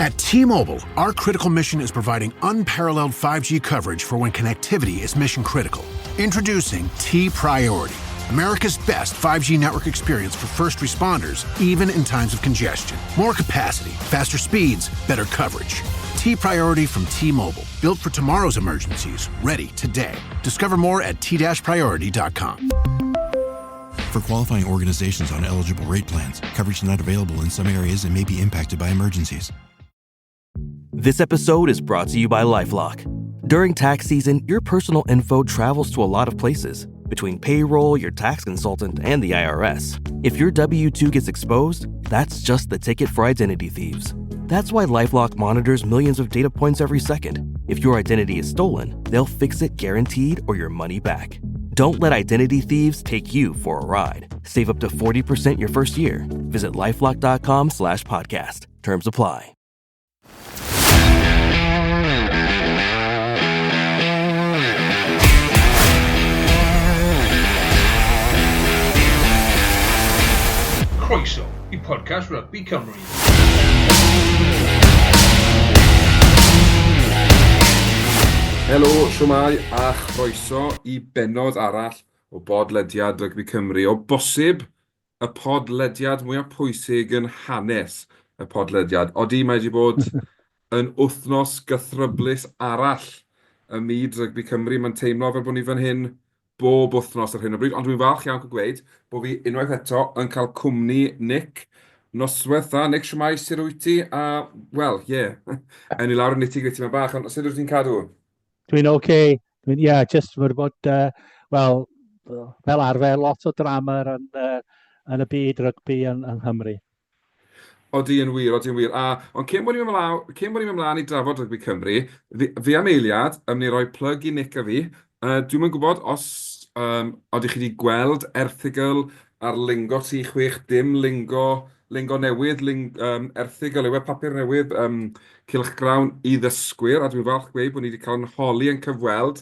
At T-Mobile, our critical mission is providing unparalleled 5G coverage for when connectivity is mission critical. Introducing T-Priority, America's best 5G network experience for first responders, even in times of congestion. More capacity, faster speeds, better coverage. T-Priority from T-Mobile, built for tomorrow's emergencies, ready today. Discover more at t-priority.com. For qualifying organizations on eligible rate plans, coverage not available in some areas and may be impacted by emergencies. This episode is brought to you by LifeLock. During tax season, your personal info travels to a lot of places between payroll, your tax consultant, and the IRS. If your W 2 gets exposed, that's just the ticket for identity thieves. That's why Lifelock monitors millions of data points every second. If your identity is stolen, they'll fix it guaranteed or your money back. Don't let identity thieves take you for a ride. Save up to 40% your first year. Visit lifelock.com slash podcast. Terms apply. Croeso i podcast Rugby Cymru. Helo, siwmai a chroeso i bennod arall o bodlediad Rygbi Cymru. O bosib, y podlediad mwyaf pwysig yn hanes y podlediad. Odi, mae wedi bod yn wythnos gythryblus arall ym myd rygbi Cymru. Mae'n teimlo fel bod ni fan hyn bob wythnos ar hyn o bryd, ond dwi'n falch iawn cael gweud bod fi unwaith eto yn cael cwmni Nick. Noswaith dda, Nick, shwmae, sut wyt ti? A, wel, ie, yeah. ewn ni lawr yn nitty gritty mewn bach, ond sut wyt ti'n cadw? Dwi'n oce. Okay. Dwi'n, yeah, just fod bod, uh, wel, fel arfer, lot o drama yn, uh, yn y byd rygbi yn, yng Nghymru. Odi yn wir, odi yn wir. A, ond cyn bod ni'n mynd mlaen, cyn bod ni'n mynd mlaen i drafod rygbi Cymru, fi, fi am eiliad yn mynd i roi plug i Nick a fi. Uh, dwi'm yn gwybod os um, odych chi wedi gweld erthygl ar Lingo 360, Lingo, Lingo newydd, ling, um, erthygl yw e, papur newydd, um, cylchgrawn i ddysgwyr, a dwi'n falch gweud bod ni wedi cael yn holi yn cyfweld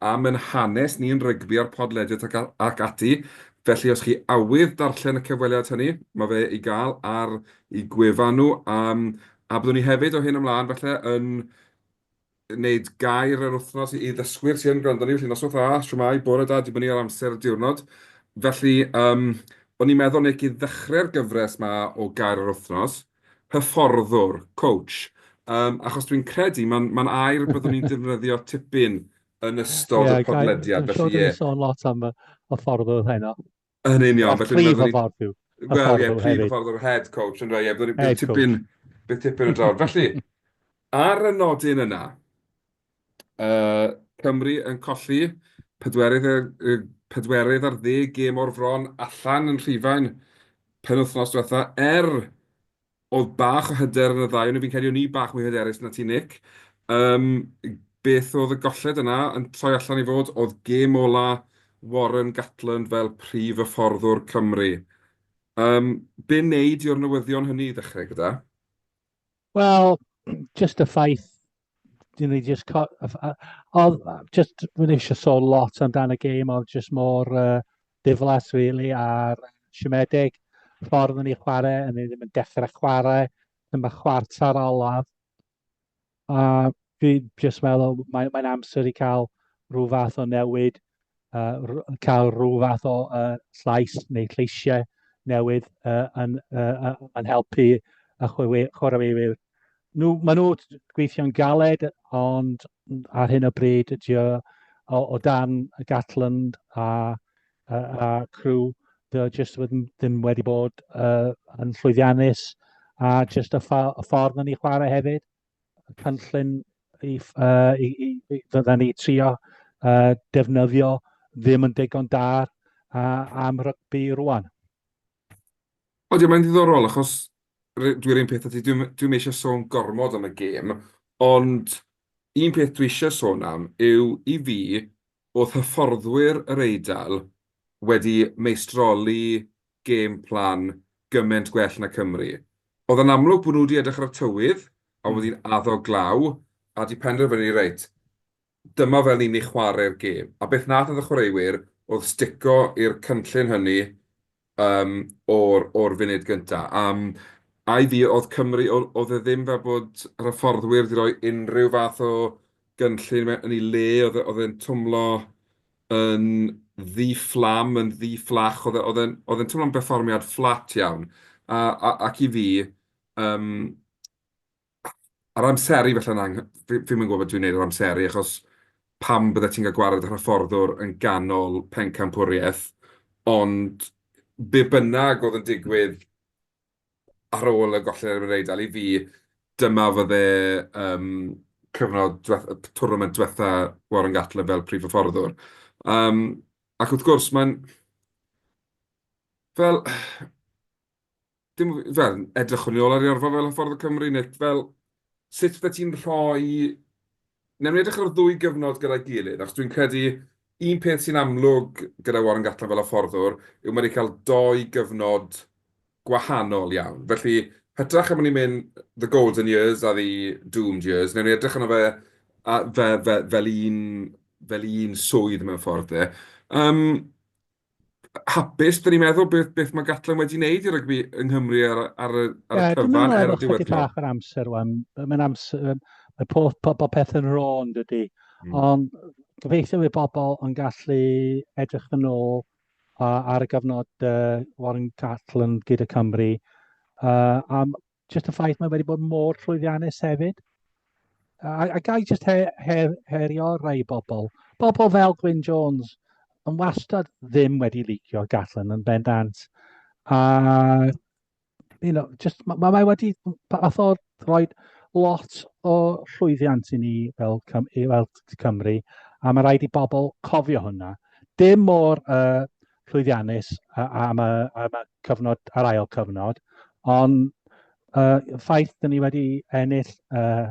am yn hanes ni yn rygbi a'r podlediad ac, ac ati. Felly os chi awydd darllen y cyfweliad hynny, mae fe i gael ar eu gwefan nhw. Um, a byddwn ni hefyd o hyn ymlaen falle yn wneud gair yr wythnos i ddysgwyr sy'n gwrando ni. Felly noswaith dda, shwmae, bore da, dibynnu ar amser y diwrnod. Felly, um, o'n i'n meddwl, Nick, i ddechrau'r gyfres ma o gair yr wythnos, hyfforddwr, coach, um, achos dwi'n credu mae'n ma air byddwn ni'n defnyddio tipyn yn ystod yeah, y podlediad. Felly, ie. Yeah. sôn lot am y hyfforddwr heno. Yn union. Felly, prif hyfforddwr. Wel, ie, prif hyfforddwr, head coach, yn rhaid, ie, byddwn ni'n tipyn, bydd tipyn yn drafod. Felly, ar y nodyn yna, uh, Cymru yn colli pedwerydd, pedwerydd ar ddeg gêm o'r fron allan yn Rhufain penwythnos diwetha, er Oedd bach o hyder yn y ddau o'n nhw. Fi'n credu o'n i bach mwy hyderus na ti, Nick. Um, beth oedd y golled yna yn troi allan i fod? Oedd gêm ola Warren Gatland fel prif hyfforddwr Cymru. Um, be wneud i o'r newyddion hynny i ddechrau gyda? Wel, just y ffaith dyn ni just... Oedd, just, dwi'n eisiau sôn lot amdan y gêm, oedd just mor uh, diflas, really, a'r siomedig ffordd yn ei chwarae, yn ei ddim yn dechrau chwarae, dyma chwarter olaf. A dwi just meddwl, mae'n mae amser i cael rhyw fath o newid, uh, cael rhyw fath o uh, llais neu lleisiau newydd uh, yn, uh, yn helpu y chwaraewyr Nhw, maen nhw gweithio'n galed, ond ar hyn o bryd ydy o, o, o dan Gatland a, a, a crew, dy o jyst ddim, ddim wedi bod uh, yn llwyddiannus a jyst y, y ffordd yn ei chwarae hefyd, y cynllun i, uh, i, i, i fydden ni trio uh, defnyddio ddim yn digon da uh, am rygbi rwan. Odi, mae'n ddiddorol achos dwi'n yr un peth â ti, dwi'm dwi'm eisiau sôn gormod am y gêm, ond un peth dwi eisiau sôn am yw i fi, oedd hyfforddwyr yr Eidal wedi meistroli game plan gymaint gwell na Cymru. Oedd yn amlwg bod nhw wedi edrych ar y tywydd a wedi'n addo glaw a 'di penderfynu reit, dyma fel ni'n mynd i chwarae'r gêm. A beth wnaeth y chwaraewyr oedd stico i'r cynllun hynny um, o'r, or funud gyntaf. Um, A i fi, oedd Cymru, oedd e ddim fel bod yr hyfforddwyr wedi rhoi unrhyw fath o gynllun yn ei le, oedd e, oedd e'n twmlo yn ddi-fflam, yn ddi-fflach, oedd e, oedd e'n oedd e'n twmlo'n berfformiad fflat iawn. A, a, ac i fi, um, A'r amseru falle'n ang-... Fi fi'm yn gwybod beth dwi'n wneud o'r amseru, achos pam byddet ti'n cael gwared yr hyfforddwr yn ganol pencampwriaeth? Ond be bynnag oedd yn digwydd ar ôl y golled yn erbyn yr Eidal, i fi, dyma fydde yym cyfnod diweth-... tournament diwetha Warren Gatland fel prif hyfforddwr. Yym ac wrth gwrs, mae'n... fel... dim, fel, edrychwn ni ôl ar ei yrfa fel hyfforddwr Cymru, Nick, fel, sut byddet ti'n rhoi... Wnawn ni edrych ar y ddwy gyfnod gyda'i gilydd, achos dwi'n credu un peth sy'n amlwg gyda Warren Gatland fel hyfforddwr yw mae wedi cael dou gyfnod gwahanol iawn. Felly, hytrach na bod ni'n mynd the golden years a the doomed years, wnawn ni edrych arno fe a fe, fe, fel un, fel un swydd mewn ffordd de. Um, hapus, dyn ni'n meddwl, beth, beth mae Gatland wedi wneud i rygbi yng Nghymru ar, ar, y, ar y cyfan, er y diwedd. Dwi'n meddwl amser, wan. Mae'n amser, mae pob, pob, pob peth yn rôn, dydy. Ond gobeithio fydd bobl yn gallu edrych yn ôl ar y gyfnod Warren Gatland gyda Cymru. A just y ffaith mae wedi bod mor llwyddiannus hefyd. A, a gai just he, he, herio rai bobl. Bobl fel Gwyn Jones yn wastad ddim wedi licio Gatland yn bendant. A, you know, just, mae ma wedi, fath o rhoi lot o llwyddiant i ni fel, Cym fel Cymru, a mae rhaid i bobl cofio hwnna. Dim mor uh, llwyddiannus am y, am y cyfnod, yr ail cyfnod, ond uh, ffaith dyn ni wedi ennill uh,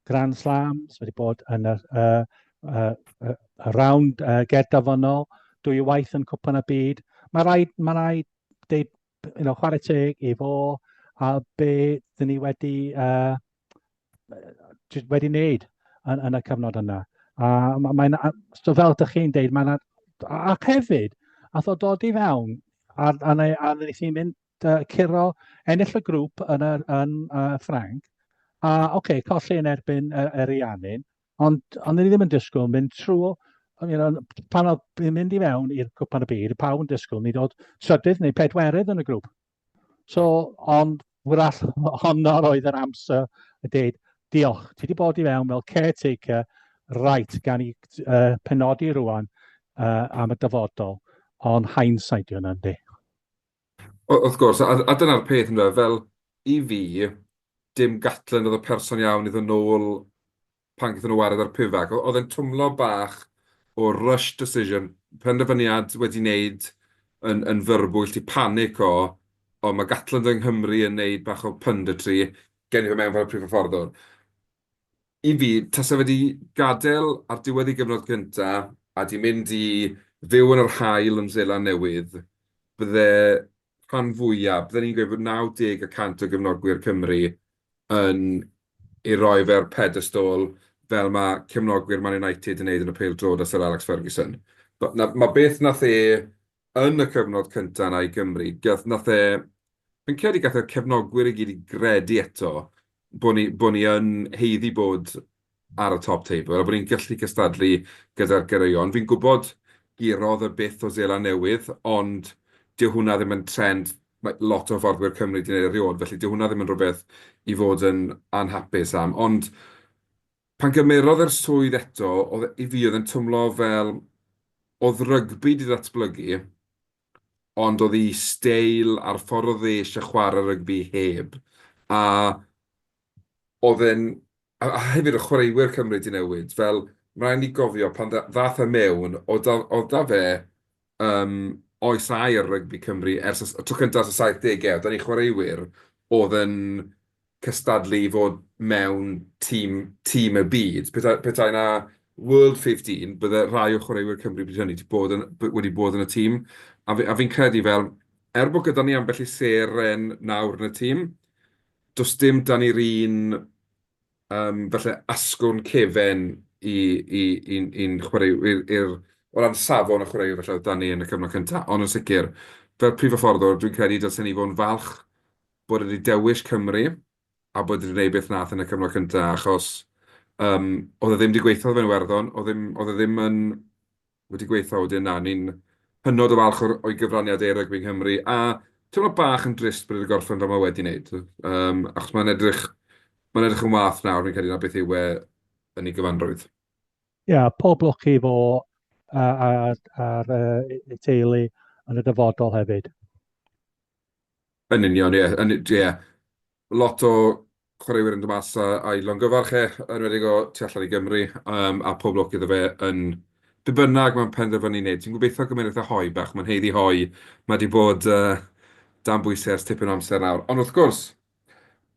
Grand Slams, wedi bod yn y, uh, uh, uh, round uh, gerddafynol, dwy waith yn Cwpan y Byd. Mae rhaid, mae rhaid deud, you know, chwarae teg i fo a be dyn ni wedi uh, wedi wneud yn, yn y cyfnod yna. A mae'n, so fel ydych chi'n deud, mae'n, ac hefyd, ath o dod i fewn, a, a, a, a wnaeth hi mynd uh, curo, ennill y grŵp yn, yr, yn uh, Ffranc, a oce, okay, colli yn erbyn uh, yr Iannin, ond, ond ni ddim yn disgwyl mynd trwy, you know, pan oedd yn mynd i fewn i'r cwpan y byd, pawb yn disgwyl ni dod trydydd neu pedwerydd yn y grŵp. So, ond wrach honno oedd yr amser y deud, diolch, ti wedi bod i fewn fel caretaker, right, gan i uh, penodi rwan uh, am y dyfodol, ond hindsight yw hwnna, yndi. Wrth gwrs, a, a dyna'r peth ynddo, fel i fi, dim Gatland oedd y person iawn i ddod nôl pan gaethon nhw wared ar Pivac. Oedd e'n twmlo bach o rush decision, penderfyniad wedi wneud yn, yn fyrbwyll, 'di panico, o mae Gatland yng Nghymru yn wneud bach o punditry, gen i fe mewn fel prif hyfforddwr. I fi, tasa fe 'di gadael ar diwedd ei gyfnod cynta a 'di mynd i fyw yn yr haul yn Seland Newydd, bydde rhan fwyaf, bydden ni'n gweud bod 90 y cant o gefnogwyr Cymru yn ei roi fe ar pedestol fel mae cefnogwyr Man United yn wneud yn y pêl-droed â Sir Alex Ferguson. Na, mae beth nath e yn y cyfnod cyntaf 'na i Gymru, gath, nath e... Fi'n credu gath e'r cefnogwyr i gyd i gredu eto bod ni, bod ni yn haeddu bod ar y top table a bod ni'n gallu cystadlu gyda'r goreuon. Fi'n gwybod gurodd e byth o Seland Newydd, ond dyw hwnna ddim yn trend mae lot o hyfforddwyr Cymru 'di wneud erioed, felly dyw hwnna ddim yn rhywbeth i fod yn anhapus am. Ond pan gymerodd e'r swydd eto, oedd e, i fi oedd e'n twmlo fel oedd rygbi 'di ddatblygu, ond oedd ei steil a'r ffordd oedd e eisiau chwarae rygbi heb. A oedd e'n... A a hefyd y chwaraewyr Cymru 'di newid, fel ma' raid ni gofio pan dda- ddaeth e mewn, oedd 'da oedd 'da fe yym oes aur rygbi Cymru ers y tro cynta ers y saithdegau, oedd 'da ni chwaraewyr oedd yn cystadlu i fod mewn tîm tîm y byd. Petai petai 'na World 15, bydde rhai o chwaraewyr Cymru bryd hynny 'di bod yn wedi bod yn y tîm. A fi a fi'n credu fel, er bod gyda ni ambell i seren nawr yn y tîm, does dim 'da ni'r un yym falle asgwrn cefen i i i'n i'n chwaraewyr i'r o ran safon y chwaraewyr falle oedd 'da ni yn y cyfnod cynta. Ond yn sicr, fel prif hyfforddwr, dwi'n credu dylsen ni fod yn falch. bod e wedi dewis Cymru a bod e wedi gwneud beth wnaeth yn y cyfnod cyntaf, achos yym oedd e ddim wedi gweithio fe yn Iwerddon, oedd ddim, oedd e ddim yn wedi gweithio wedyn, na, ni'n hynod o falch o'r, o'i gyfraniad e i rygbi Nghymru, a teimlo bach yn drist bod e wedi gorffen fel mae wedi wneud, um, achos mae'n edrych, mae'n edrych yn wath nawr, fi'n credu, na beth yw e yn ei gyfanrwydd. Ie, yeah, pob lwc i fo a'r, ar, ar teulu yn y dyfodol hefyd. Yn union, ie. Yn, ie. Lot o chwaraewyr yn dod mas a, a'i longyfarch e, yn enwedig o tu allan i Gymru, um, a pob lwc iddo fe yn be bynnag mae'n penderfynu wneud. Ti'n gobeithio gymryd eitha hoi bach, mae'n haeddu hoi. Mae wedi bod uh, dan bwysau ers tipyn o amser nawr. Ond wrth gwrs,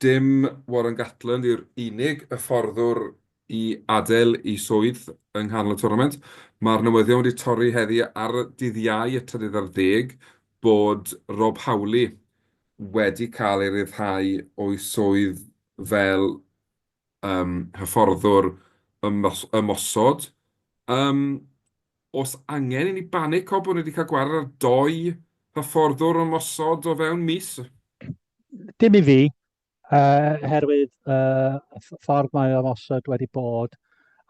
dim Warren Gatland yw'r unig hyfforddwr i adael ei swydd yng nghanol y twrnament. Mae'r newyddion wedi torri heddi ar dydd Iau y trydydd ar ddeg bod Rob Howley wedi cael ei ryddhau o'i swydd fel um, hyfforddwr ymosod. Um, oes angen i ni banico bod ni wedi cael gwared ar doi hyfforddwr ymosod o fewn mis? Dim i fi, Uh, oherwydd uh, y ffordd mae ymosod wedi bod.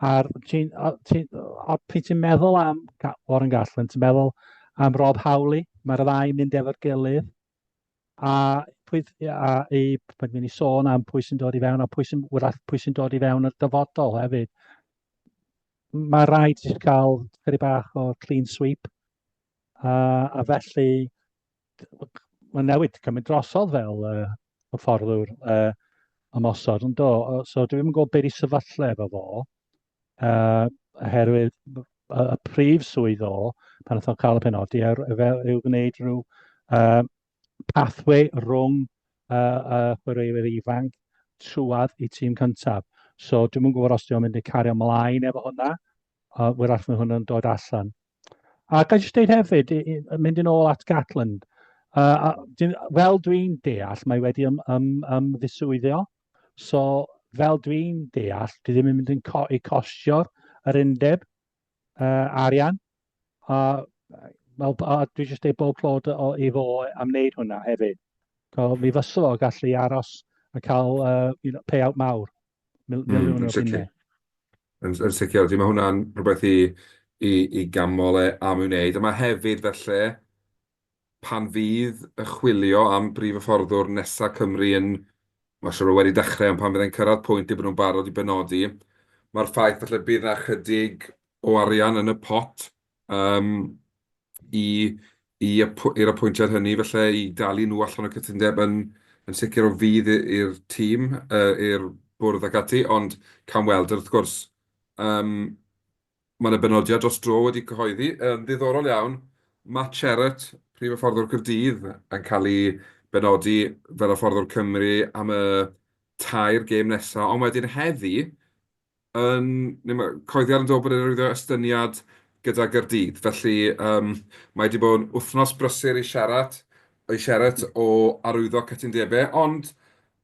A'r ti'n, ti, a pryd ti'n meddwl am Warren Gatland, ti'n meddwl am Rob Howley, mae'r ddau yn mynd efo'r gilydd. A, pwy, a i, mae'n mynd i sôn am pwy sy'n dod i fewn a pwy sy'n, wrach, pwy sy'n dod i fewn yr dyfodol hefyd. Mae rhaid i cael chydig bach o clean sweep. A, a felly, mae'n newid cymryd drosodd fel uh, hyfforddwr uh, ymosod, ond do, so dwi ddim yn gwybod beth i sefyllfa efo fo, uh, oherwydd y, y prif swydd o, pan oedd o'n cael y penodi, er, fel yw gwneud rhyw uh, pathway rhwng uh, uh, chwaraewyr ifanc trwad i tîm cyntaf. So dwi'm yn gwybod os dwi'n mynd i cario ymlaen efo hwnna, a wyrach mae hwnna'n dod allan. A ga i jyst deud hefyd, i, i, mynd yn ôl at Gatland, uh, a, fel dwi'n deall, mae wedi ym, ym, ymddiswyddio. So, fel dwi'n deall, dwi ddim yn mynd yn co i costio'r yr undeb uh, arian. A, wel, a dwi jyst deud bob clod o, i fo am wneud hwnna hefyd. So, mi fysa fo gallu aros a cael uh, you know, payout mawr. Mil, miliwn mm, o bunnau. Yn, yn sicr, ydy, mae hwnna'n rhywbeth i, i, i ganmol e am ei wneud. A mae hefyd, felly, pan fydd y chwilio am brif hyfforddwr nesaf Cymru yn, mae'n siŵr wedi dechrau, ond pan fydd e'n cyrraedd pwynt lle bod nhw'n barod i benodi, mae'r ffaith falle bydd 'na chydig o arian yn y pot um, i i i'r apwyntiad hynny, falle i dalu nhw allan o'r cytundeb yn yn sicr o fudd i'r tîm, uh, i'r bwrdd ac ati, ond cawn weld. Wrth gwrs, um, mae yna benodiad dros dro wedi cyhoeddi, yn ddiddorol iawn, Matt Sherratt, prif hyfforddwr Caerdydd, yn cael ei benodi fel hyfforddwr Cymru am y tair gêm nesaf, ond wedyn heddi, yn... neu mae cyhoeddiad yn dod bod e'n arwyddo estyniad gyda Gaerdydd. Felly yym mae 'di bod yn wythnos brysur i Sherratt, i Sherratt o arwyddo cytundebau, ond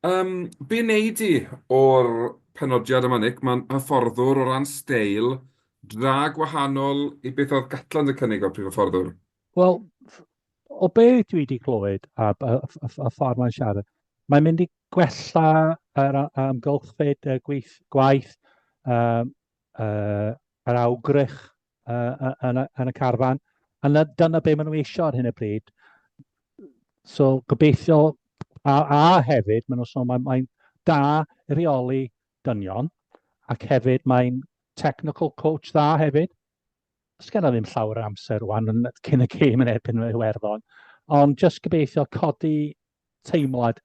yym be wnei di o'r penodiad yma, Nick? Mae'n hyfforddwr o ran steil dra gwahanol i beth oedd Gatland yn cynnig fel prif hyfforddwr. Wel, o be dwi wedi clywed a, a, a, a ffordd mae'n siarad, mae'n mynd i gwella yr amgylchfyd y gweith, gwaith, um, uh, yr awgrych uh, yn, y, yn y carfan. A na, dyna be maen nhw eisiau ar hyn o bryd. So gobeithio, a, a hefyd, maen nhw'n sôn, mae'n mae da reoli dynion, ac hefyd mae'n technical coach dda hefyd. Sgenna ddim llawer o amser rwan yn, cyn y gêm yn erbyn Iwerddon, ond jyst gobeithio codi teimlad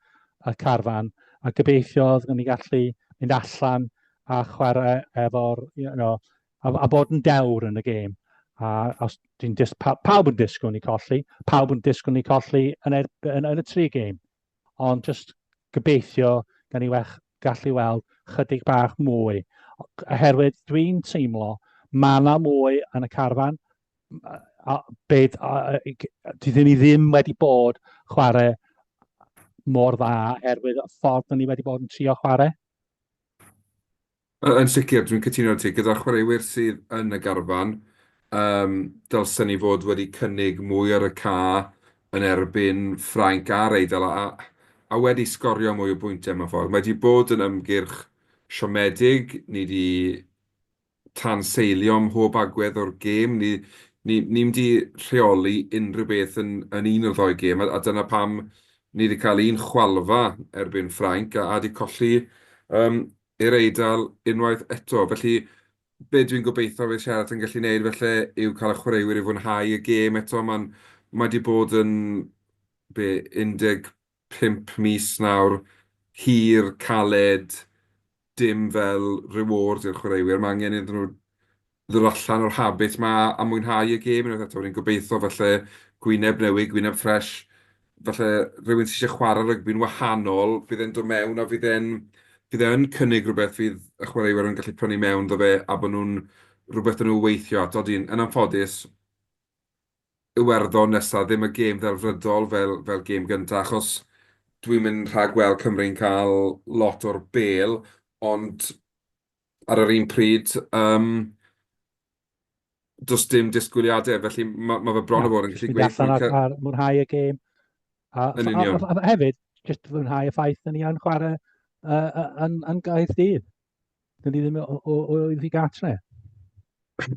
y carfan a gobeithio fyddwn ni gallu mynd allan a chwarae efo'r, you know, a, a bod yn dewr yn y gêm. A os dwi'n dis, pa, pawb yn disgwyl ni colli, pawb yn disgwyl ni colli yn, er, yn, yn y tri gêm. Ond just gobeithio gan ni wech, gallu weld chydig bach mwy. Oherwydd dwi'n teimlo mae yna mwy yn y carfan, a, beth, a, dydyn ni ddim wedi bod chwarae mor dda oherwydd y ffordd ni wedi bod yn trio chwarae. Yn sicr, dwi'n cytuno â ti. Gyda'r chwaraewyr sydd yn y garfan, um, dylsen ni fod wedi cynnig mwy ar y ca yn erbyn Ffrainc a'r Eidal. A, a wedi sgorio mwy o bwyntiau mewn ffordd. Mae wedi bod yn ymgyrch siomedig, ni wedi tanseilio mhob agwedd o'r gêm, ni ni ni'm 'di rheoli unrhyw beth yn yn un o'r ddou gêm, a a dyna pam ni 'di cael un chwalfa erbyn Ffrainc a a 'di colli yym i'r Eidal unwaith eto. Felly, be dwi'n gobeithio fydd Sherratt yn gallu wneud felly yw cael y chwaraewyr i fwynhau y gêm eto. Mae'n mae 'di bod yn, be, 15 mis nawr, hir, caled, dim fel reward i'r chwaraewyr. Mae angen iddyn nhw ddod allan o'r habit 'ma a mwynhau y gêm unwaith eto. Ni'n gobeithio falle gwyneb newydd, gwyneb ffresh, falle rhywun sy isie chwarae rygbi'n wahanol, fydd e'n dod mewn a fydd e'n fydd e yn cynnig rhywbeth fydd y chwaraewyr yn gallu prynu mewn iddo fe a bod nhw'n rhywbeth 'da nhw weithio at. Odi, yn anffodus, Iwerddon nesa ddim y gêm ddelfrydol fel fel gêm gynta, achos dwi'm yn rhagweld Cymru'n cael lot o'r bêl, ond ar yr un pryd, yym, does dim disgwyliadau, felly ma' ma' fe bron o fod yn gallu gweud... Allan ar, ar mwynhau y gêm. A, yn union. A, a, a hefyd, jyst mwynhau y ffaith yn ni yn chwarae uh, yn, yn Gaerdydd. Dyn ni ddim o, o, o iddi gatre.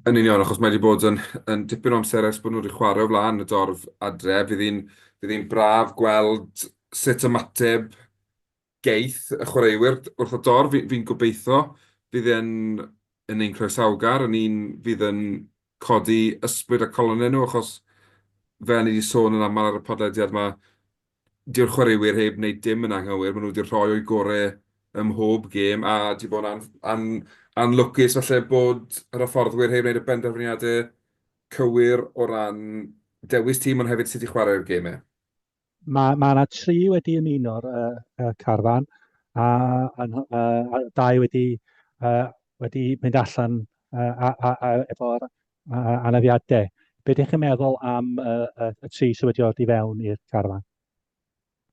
Yn union, achos mae wedi bod yn, yn dipyn o amser ers bod nhw wedi chwarae o flaen y dorf adre. Fydd hi'n fydd hi'n braf gweld sut ymateb geith y chwaraewyr wrth y dorf. Fi'n fi gobeithio fydd e'n yn un croesawgar, yn un fydd yn codi ysbryd a colonnau nhw, achos fel ni wedi sôn yn aml ar y podlediad 'ma, dyw'r chwaraewyr heb wneud dim yn anghywir, maen nhw wedi rhoi o'u gorau ym mhob gêm a 'di bod yn an- an- anlwcus falle bod yr hyfforddwyr heb wneud y benderfyniadau cywir o ran dewis tîm ond hefyd sut i chwarae'r gemau. Mae ma 'na tri wedi ymuno'r uh, uh, carfan a, a, a, a dau wedi, uh, wedi mynd allan uh, a, a, a, efo'r anafiadau. Be ydych chi'n meddwl am uh, y, y tri sydd wedi dod i fewn i'r carfan?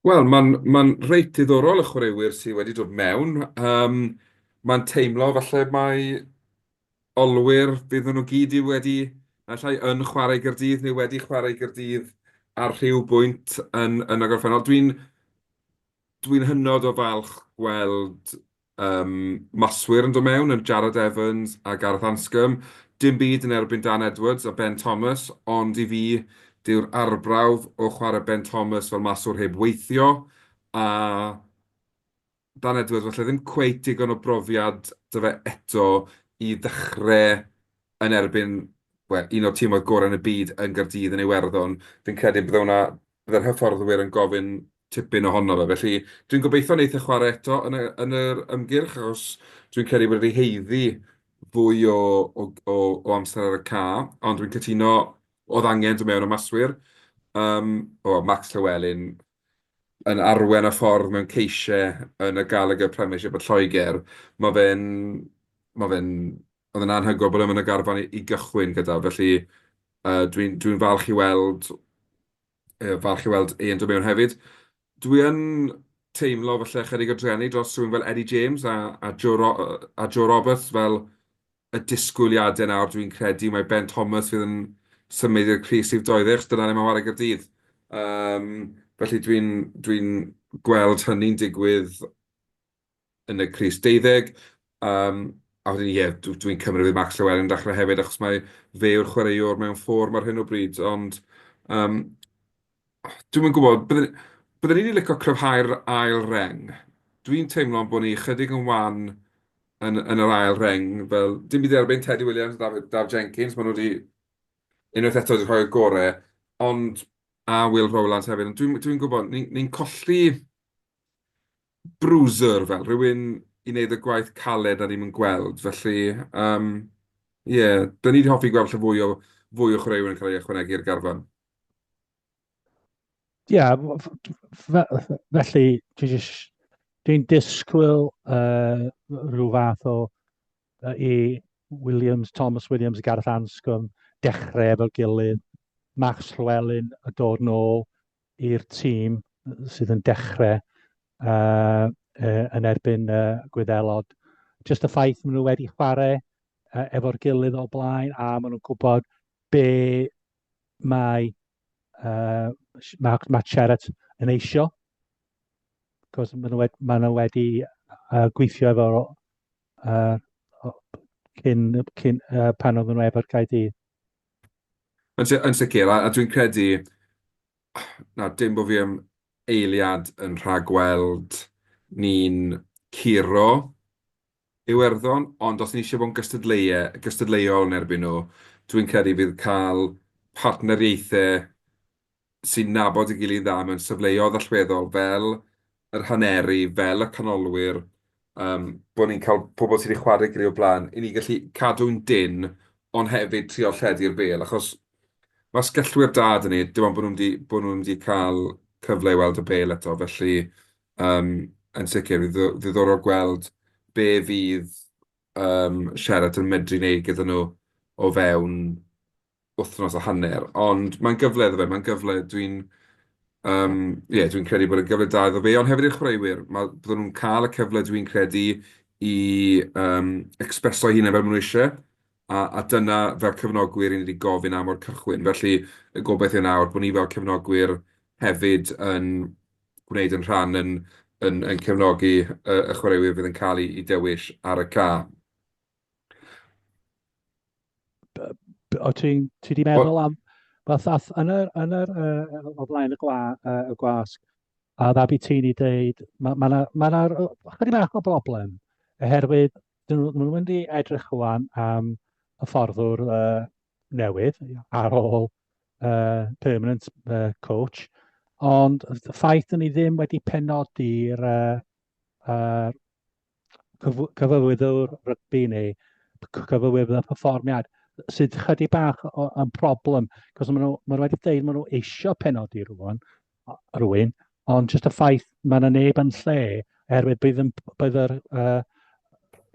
Wel, mae'n ma reit diddorol y chwaraewyr sydd wedi dod mewn. Um, mae'n teimlo falle mai olwyr fydden nhw gyd i wedi, naill ai yn chwarae i Gaerdydd neu wedi chwarae i Gaerdydd ar rhyw bwynt yn, yn y gorffennol. Dwi'n dwi'n hynod o falch gweld yym maswyr yn dod mewn, yn Jarrod Evans a Gareth Anscombe. Dim byd yn erbyn Dan Edwards a Ben Thomas, ond i fi, dyw'r arbrawf o chwarae Ben Thomas fel maswr heb weithio, a Dan Edwards falle ddim cweit digon o brofiad 'da fe eto i ddechrau yn erbyn, wel, un o'r timoedd gorau yn y byd yn Gaerdydd yn Iwerddon. Fi'n credu bydde hwnna, bydde'r hyfforddwyr yn gofyn tipyn ohono fe. Felly dwi'n gobeithio wneith e chwarae eto yn y yn yr ymgyrch, achos dwi'n credu bod wedi haeddu fwy o o o o amser ar y ca, ond dwi'n cytuno, oedd angen dod mewn y maswyr. Yym, o, Max Llewelyn yn arwain y ffordd mewn ceisiau yn y Gallagher Premiership yn Lloegr, ma' fe'n ma' fe'n Oedd e'n anhygoel bod e yn y garfan i i gychwyn gyda, felly yy dwi'n dwi'n falch i weld yy falch i weld e'n dod mewn hefyd. Dwi yn teimlo falle chydig o drueni dros rhywun fel Eddie James a a Joe Ro- a Joe Roberts fel y disgwyliadau nawr dwi'n credu mae Ben Thomas fydd yn symud i'r crys rhif 20 achos dyna le mae'n chwarae i Gaerdydd. Yym felly dwi'n dwi'n gweld hynny'n digwydd yn y crys deuddeg. Yym, a wedyn ie, dw dwi'n cymryd fydd Max Llewelyn yn dechrau hefyd, achos mae fe yw'r chwaraewr mewn fform ar hyn o bryd. Ond yym, dwi'm yn gwybod, bydden bydden i 'di licio cryfhau'r ail reng. Dwi'n teimlo bod ni chydig yn wan yn yn yr ail reng, fel dim byd i erbyn Teddy Williams a Daf Daf Jenkins, maen nhw 'di unwaith eto 'di rhoi'r gorau, ond a Will Rowlands hefyd, ond dwi'n dwi'n gwybod, ni'n ni'n colli bruiser fel, rhywun i wneud y gwaith caled a ni'm yn gweld. Felly, yym, ie, dan ni 'di hoffi gweld falle fwy o fwy o chwaraewyr yn cael ei ychwanegu i'r garfan. Ie, felly dwi jyst, dwi'n disgwyl uh, rhyw fath o uh, i Williams, Thomas Williams a Gareth Anscombe dechrau efo'r gilydd, Max Llewellyn y dod nôl, i'r tîm sydd yn dechrau uh, uh, yn erbyn uh, Gwyddelod. Just y ffaith maen nhw wedi chwarae uh, efo'r gilydd o blaen a maen nhw'n gwybod be mae, uh, mae, mae Cheret yn eisio. Cos maen nhw wedi, maen nhw wedi gweithio efo cyn, cyn pan oedden nhw efo'r Caerdydd. Yn, yn sicr, a, a dwi'n credu, na, dim bod fi am eiliad yn rhagweld ni'n curo Iwerddon, ond os ni eisiau bod yn gystadleuau, gystadleuol yn erbyn nhw, dwi'n credu fydd cael partneriaethau sy'n nabod ei gilydd dda mewn safleoedd allweddol fel yr haneri, fel y canolwyr, yym, bod ni'n cael pobl sydd wedi chwarae ei gilydd o'r blaen, i ni gallu cadw'n dynn, ond hefyd trio lledu'r bêl, achos mae asgellwyr da 'da ni, dim ond bod nhw'm 'di bod nhw'm 'di cael cyfle i weld y bêl eto, felly yym, yn sicr, fydd ddiddorol gweld be fydd yym, Sheridan yn medru wneud gyda nhw o fewn wythnos a hanner, ond mae'n gyfle iddo fe, mae'n gyfle, dwi'n yym ie, dwi'n credu bod e'n gyfle da iddo fe, ond hefyd i'r chwaraewyr, ma' bydden nhw'n cael y cyfle, dwi'n credu, i yym ecspreso'u hunain fel maen nhw isie, a a dyna fel cefnogwyr 'y ni 'di gofyn am o'r cychwyn, felly y gobaith yw nawr bod ni fel cefnogwyr hefyd yn gwneud yn rhan yn yn yn cefnogi y y chwaraewyr fydd yn cael eu eu dewis ar y cae. O ti'n ti di meddwl am fath ath yn yr, yn yr uh, o flaen y, gwa, uh, y gwasg a ddabi ti'n i dweud mae ma na, ma na chydig bach o broblem oherwydd dyn nhw, nhw'n mynd i edrych rwan am hyfforddwr uh, newydd ar ôl uh, permanent uh, coach ond y ffaith dyn ni ddim wedi penodi'r uh, uh, cyfarwyddwr rygbi neu cyfarwyddwr perfformiad sydd chydig bach o, yn problem, cos maen nhw, maen nhw wedi dweud maen nhw eisiau penodi rhywun, rhywun, ond jyst y ffaith mae yna neb yn lle, oherwydd bydd, yn, bydd yr, uh,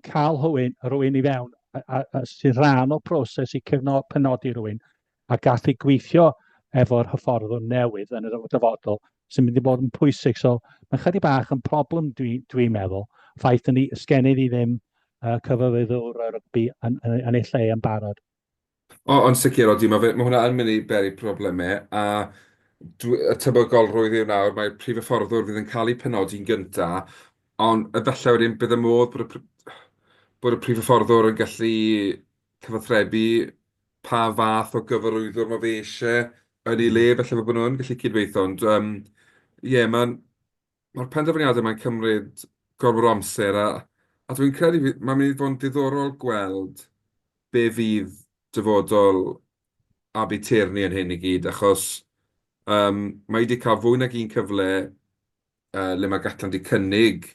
cael rhywun, rhywun i fewn a, a, a, sy'n rhan o'r proses i cefno, penodi rhywun, a gallu gweithio efo'r hyfforddwr newydd yn y dyfodol sy'n mynd i fod yn pwysig. So mae'n chydig bach yn problem dwi'n dwi meddwl. Ffaith yn ni, sgennydd i ddim uh, cyfarwyddwr rygbi yn, yn, yn ei lle yn barod. O, ond sicr, odi, mae, fe, mae hwnna yn mynd i beri problemau, a dwi, y tebygolrwydd yw nawr, mae'r prif hyfforddwr fydd yn cael ei penodi'n gyntaf, ond efallai wedyn bydd y modd bod y, bod y prif hyfforddwr yn gallu cyfathrebu pa fath o gyfarwyddwr mae fe eisiau yn ei le, felly bod nhw yn gallu cydweithio. Ond yym ie, mae'n... mae'r penderfyniadau mae'n cymryd gormod o amser a a dwi'n credu fydd... mae'n mynd i fod yn diddorol gweld be fydd dyfodol Abi Tierney yn hyn i gyd, achos yym mae hi 'di cael fwy nag un cyfle yy le mae Gatland 'di cynnig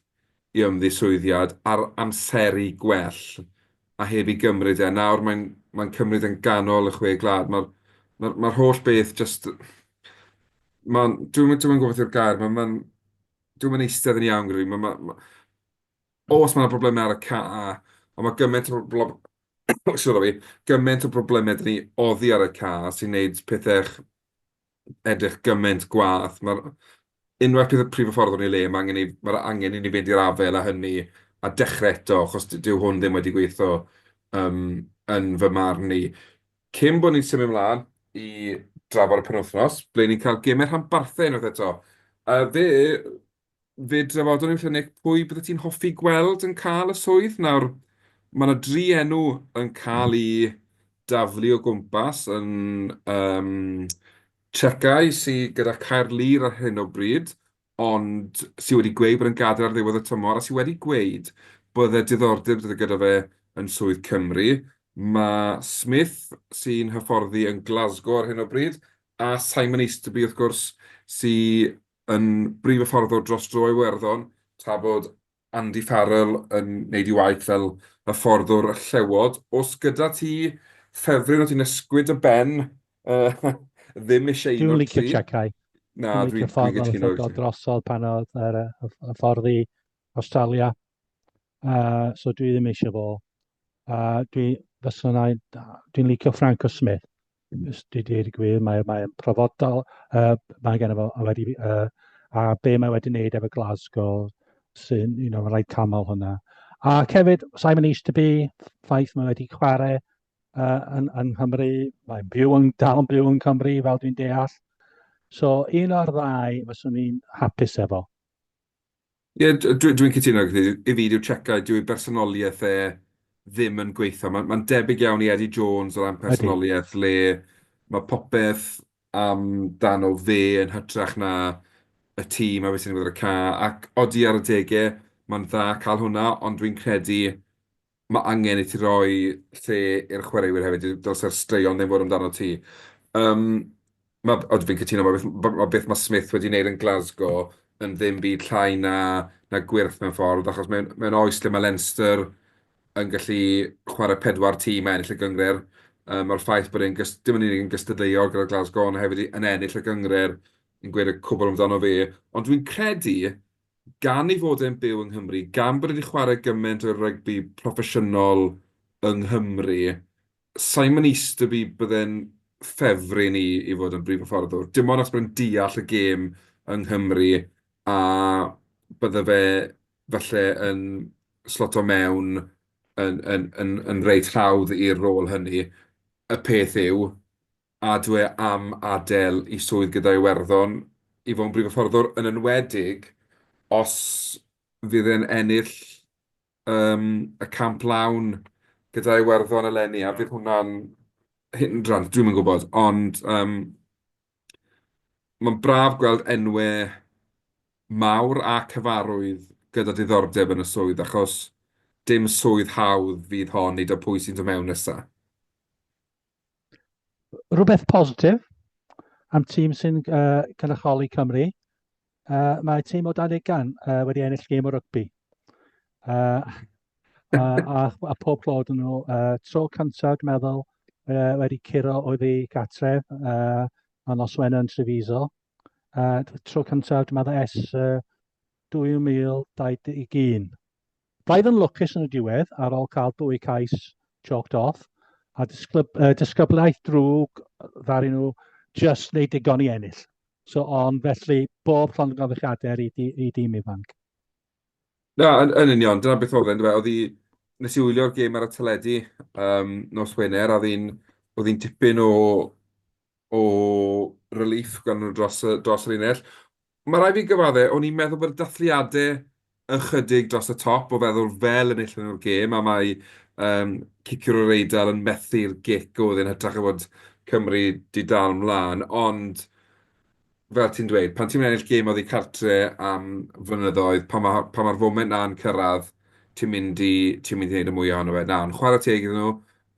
i ymddiswyddiad ar amseru gwell a heb ei gymryd e. Nawr mae'n mae'n cymryd e'n ganol y chwe gwlad. Mae'r mae'r mae'r holl beth jyst... Mae'n... Dwi'm dwi'm yn gwybod beth yw'r gair, mae'n mae'n dwi'm yn eistedd yn iawn gyda fi. Mae mae ma'... Oes, mae 'na broblemau ar y ca, ond mae gymaint o brob- sori, gymaint o broblemau 'da ni oddi ar y ca sy'n wneud pethau edrych gymaint gwaeth. Mae'r... Unwaith bydd y prif hyfforddwr yn ei le, mae angen i... mae'r angen i ni fynd i'r afael â hynny a dechrau eto, achos dyw hwn ddim wedi gweithio yym yn fy marn i. Cyn bod ni'n symud ymlaen i drafod y penwythnos, ble ni'n cael gemau rhanbarthau unwaith eto. Yy fe fe drafodon ni falle Nick, pwy byddet ti'n hoffi gweld yn cael y swydd? Nawr, mae 'na dri enw yn cael eu daflu o gwmpas yn yym Checkau sy gyda Caerlŷr ar hyn o bryd, ond sy wedi gweud bod e'n gadael ar ddiwedd y tymor, a sy wedi gweud bydde diddordeb gyda fe yn swydd Cymru. Mae Smith, sy'n hyfforddi yn Glasgow ar hyn o bryd, a Simon Easterby, wrth gwrs, sy yn brif hyfforddwr dros dro Iwerddon, tra bod Andy Farrell yn wneud ei waith fel hyfforddwr y Llewod. Oes gyda ti ffefryn o ti'n ysgwyd dy ben uh, ddim eisiau un o'r tri? Dwi'n licio Checkau. Na, dwi'n licio ffordd oedd o'n dod drosodd pan oedd yr hyfforddi Australia. Uh, so dwi ddim eisiau fo. Uh, dwi, fyswn i, dwi'n licio Franco Smith. Dwi dweud y gwir, mae'n mae profodol, uh, mae gen fo wedi, uh, a be mae wedi wneud efo Glasgow, sy'n, you know, mae'n rhaid canmol hwnna. Ac hefyd, Simon Easterby, ffaith mae wedi chwarae uh, yn, yn Nghymru, mae'n byw yn, dal yn byw yn Cymru, fel dwi'n deall. So, un o'r ddau fyswn i'n hapus efo. Ie, dwi'n dwi cytuno gyda ti. I fi, dyw Cheika, dyw ei bersonoliaeth e ddim yn gweithio. Mae'n ma debyg iawn i Eddie Jones o ran personoliaeth, le mae popeth amdano fe yn hytrach na y tîm a beth sy'n digwydd ar y ca. Ac odi ar adegau, mae'n dda cael hwnna, ond dwi'n credu mae angen i ti roi lle i'r chwaraewyr hefyd, dylse'r straeon ddim fod amdano ti. Yym, ma'... Ydw fi'n cytuno, ma' beth ma' beth ma' Smith wedi wneud yn Glasgow yn ddim byd llai na na gwyrth mewn ffordd, achos mewn mewn oes lle mae Leinster yn gallu chwarae pedwar tîm a ennill y gynghrair, yym ma'r ffaith bod e'n gys- dim yn unig yn gystadleuol gyda Glasgow, ond hefyd yn ennill y gynghrair yn gweud y cwbl amdano fe. Ond dwi'n credu Gan ei fod e'n byw yng Nghymru, gan bod e 'di chwarae gymaint o rygbi proffesiynol yng Nghymru, Simon Easterby bydde'n ffefryn i i fod yn brif hyfforddwr. Dim ond achos bod e'n deall y gêm yng Nghymru a bydde fe falle yn sloto mewn yn yn yn yn reit hawdd i'r rôl hynny. Y peth yw, a dw e am adael ei swydd gyda Iwerddon i fod yn brif hyfforddwr, yn enwedig os fydd e'n ennill yym y Camp Lawn gyda Iwerddon eleni, a fydd hwnna'n hindrance, dwi'm yn gwybod, ond yym mae'n braf gweld enwau mawr a cyfarwydd gyda diddordeb yn y swydd, achos dim swydd hawdd fydd hon i da pwy sy'n dod mewn nesa. Rhywbeth positif am tîm sy'n uh, cynrychioli Cymru. Uh, mae tîm o dan ugain uh, wedi ennill gêm o rygbi. Uh, a, a, a pob clod yn nhw. Uh, tro cyntaf, dwi'n meddwl, uh, wedi curo oedd ei gatref uh, a nos Wener yn Treviso. Uh, tro cyntaf, dwi'n meddwl, ers uh, 2021. Braidd yn lwcus yn y diwedd ar ôl cael dwy cais chalked off a disglyb, uh, disgyblaeth drwg ddaru nhw just wneud digon i ennill. So, ond felly, bob llongyfarchiadau i, i, i dîm ifanc. Na, yn, yn union, dyna beth oedd e, yndyfe? Oedd hi... Nes i wylio'r gêm ar y teledu um, nos Wener, a oedd hi'n oedd hi'n dipyn o, o relief gan nhw dros y, dros y linell. Mae rhaid fi gyfadde, o'n i'n meddwl bod y dathliadau ychydig dros y top o feddwl fel enillon nhw'r gêm, a mae um, ciciwr o'r Eidal yn methu'r gic oedd yn hytrach o fod Cymru 'di dal mlaen, ond fel ti'n dweud, pan ti'n ennill gêm oddi cartre am flynyddoedd, pan ma' pan ma'r foment 'na'n cyrraedd, ti'n mynd i ti'n mynd i wneud y mwyaf ohono fe. Na, ond chwarae teg iddyn nhw,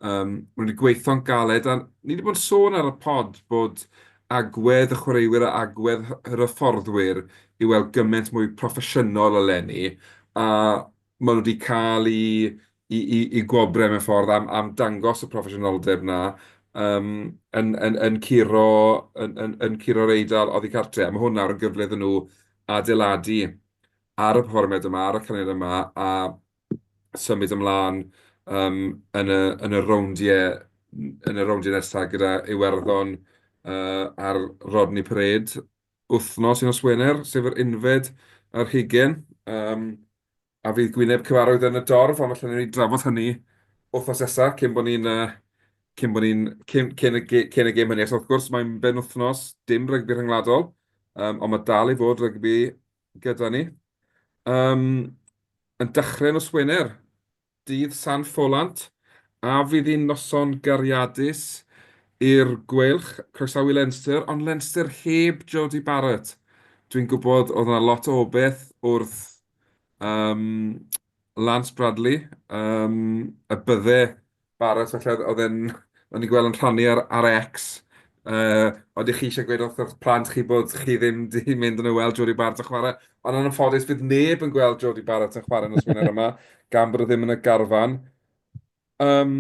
Yym, maen nhw 'di gweithio'n galed, a ni 'di bod yn sôn ar y pod bod agwedd y chwaraewyr a agwedd yr hyfforddwyr i weld gymaint mwy proffesiynol eleni, a maen nhw 'di cael eu eu eu eu gwobrau mewn ffordd am am dangos y proffesiynoldeb 'na yym yn yn yn curo yn yn yn curo'r Eidal oddi cartre', a ma' hwn nawr yn gyfle iddyn nhw adeiladu ar y perfformiad yma, ar y canlyniad yma, a symud ymlaen yym yn y yn y rowndiau yn y rowndiau nesaf gyda Iwerddon yy ar Rodney Parade wythnos i nos Wener, sef yr unfed ar hugain. Yym a fydd gwyneb cyfarwydd yn y dorf, ond falle wnawn ni drafod hynny wythnos nesaf cyn bod ni'n yy cyn bod ni'n cyn cyn y ge- cyn y gêm hynny. Achos wrth gwrs mae'n benwythnos dim rygbi rhyngwladol, yym ond mae dal i fod rygbi gyda ni. Yym, yn dechrau nos Wener, dydd San Ffolant, a fydd hi'n noson gariadus i'r Gweilch, croesawu Leinster, ond Leinster heb Jodie Barrett. Dwi'n gwybod oedd yna lot o obaith wrth yym Lance Bradley, yym y bydde Barrett falle oedd e'n... o'n i'n gweld yn rhannu ar ar X, yy oeddech chi eisiau gweud wrth eich plant chi bod chi ddim 'di mynd yn y weld Jodie Barrett yn chwarae, ond yn anffodus fydd neb yn gweld Jodie Barrett yn chwarae nos Wener yma, gan bod o ddim yn y garfan. Yym,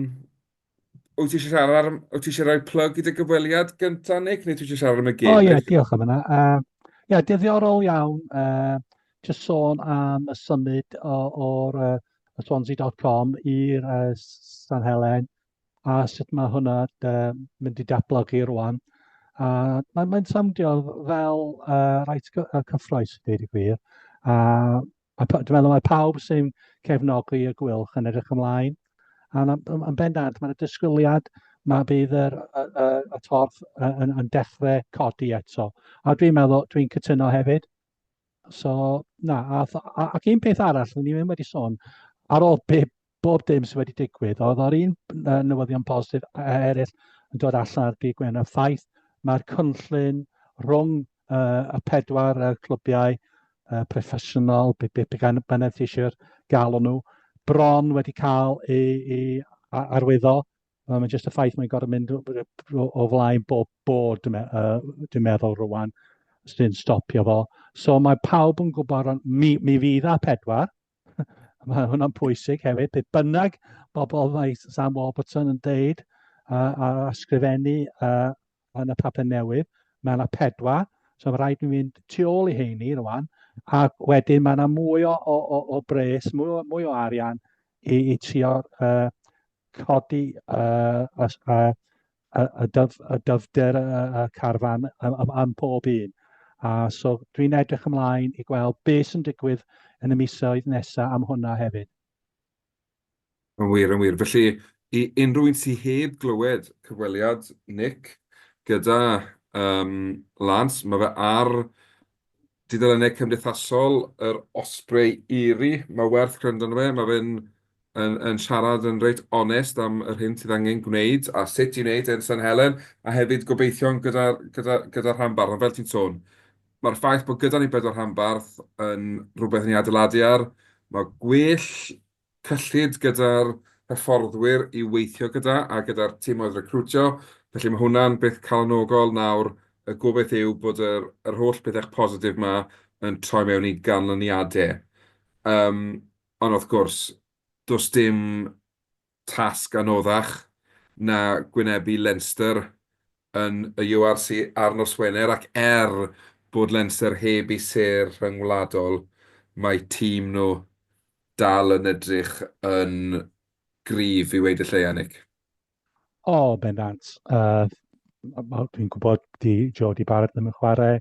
wyt ti eisiau siarad am... wyt ti eisiau rhoi plug i dy gyfweliad gynta, Nick, neu ti eisiau siarad am y gêm? O ie, diolch am hynna. Uh, ie, diddorol iawn. Uh, just sôn am y symud o'r uh, y Swansea.com i'r uh, San Helen a sut mae hwnna uh, mynd i datblygu rwan. A mae'n mae soundio fel uh, reit cyffroes, i ddeud y gwir. A mae, dwi'n meddwl mae pawb sy'n cefnogi y Gweilch yn edrych ymlaen. A yn, yn bendant, mae'n disgwyliad mae bydd yr, y, y, y torf yn, yn dechrau codi eto. A dwi'n meddwl, dwi'n cytuno hefyd. So, na, a, a, ac un peth arall, ni ddim wedi sôn, ar ôl be, bob dim sydd wedi digwydd, oedd o'r un newyddion positif eraill yn dod allan ar dydd Gwener, y ffaith mae'r cynllun rhwng uh, y pedwar uh, clwbiau uh, proffesiynol, be, be, be bynnag ti eisiau galw nhw, bron wedi cael ei, ei arwyddo. Mae'n jyst y ffaith mae'n gorfod mynd o, o flaen bob bod, dwi'n uh, dwi meddwl rwan, sy'n stopio fo. So mae pawb yn gwybod, mi, mi fydd a pedwar, mae hwnna'n pwysig hefyd, beth bynnag bobl mae Sam Warburton yn deud uh, a ysgrifennu uh, yn y papur newydd, mae yna pedwar, so mae rhaid ni fynd tu ôl i heini rwan, a wedyn mae yna mwy o, o, o, o bres, mwy o, mwy o arian i, i trio uh, codi uh, y, y, y, dyf, y dyfnder y, y carfan am, am, am pob un. A so dwi'n edrych ymlaen i gweld beth sy'n digwydd yn y misoedd nesaf am hwnna hefyd. Yn wir, yn wir. Felly, i unrhyw un sydd heb glywed cyfweliad Nick gyda um, Lance, mae fe ar dudalennau cymdeithasol yr Osprey Erie. Mae werth gwrando arno fe. Mae fe'n yn, yn siarad yn reit onest am yr hyn sydd angen gwneud a sut i wneud e yn San Helen, a hefyd gobeithio'n gyda'r gyda, gyda rhanbarth. Ond fel ti'n sôn, mae'r ffaith bod gyda ni bedwar rhanbarth yn rhywbeth i ni adeiladu ar. Mae gwell cyllid gyda'r hyfforddwyr i weithio gyda a gyda'r timoedd recriwtio, felly mae hwnna'n beth calonogol. Nawr, y gobaith yw bod yr, yr holl bethau positif 'ma yn troi mewn i ganlyniadau. Yym, ond wrth gwrs, does dim tasg anoddach na gwynebu Leinster yn y URC ar nos Wener, ac er bod Leinster heb eu sêr rhyngwladol, mae tîm nhw dal yn edrych yn gryf i weud y lleia, Nick. O, bendant. Uh, dwi'n gwybod di Jody Barrett ddim yn chwarae,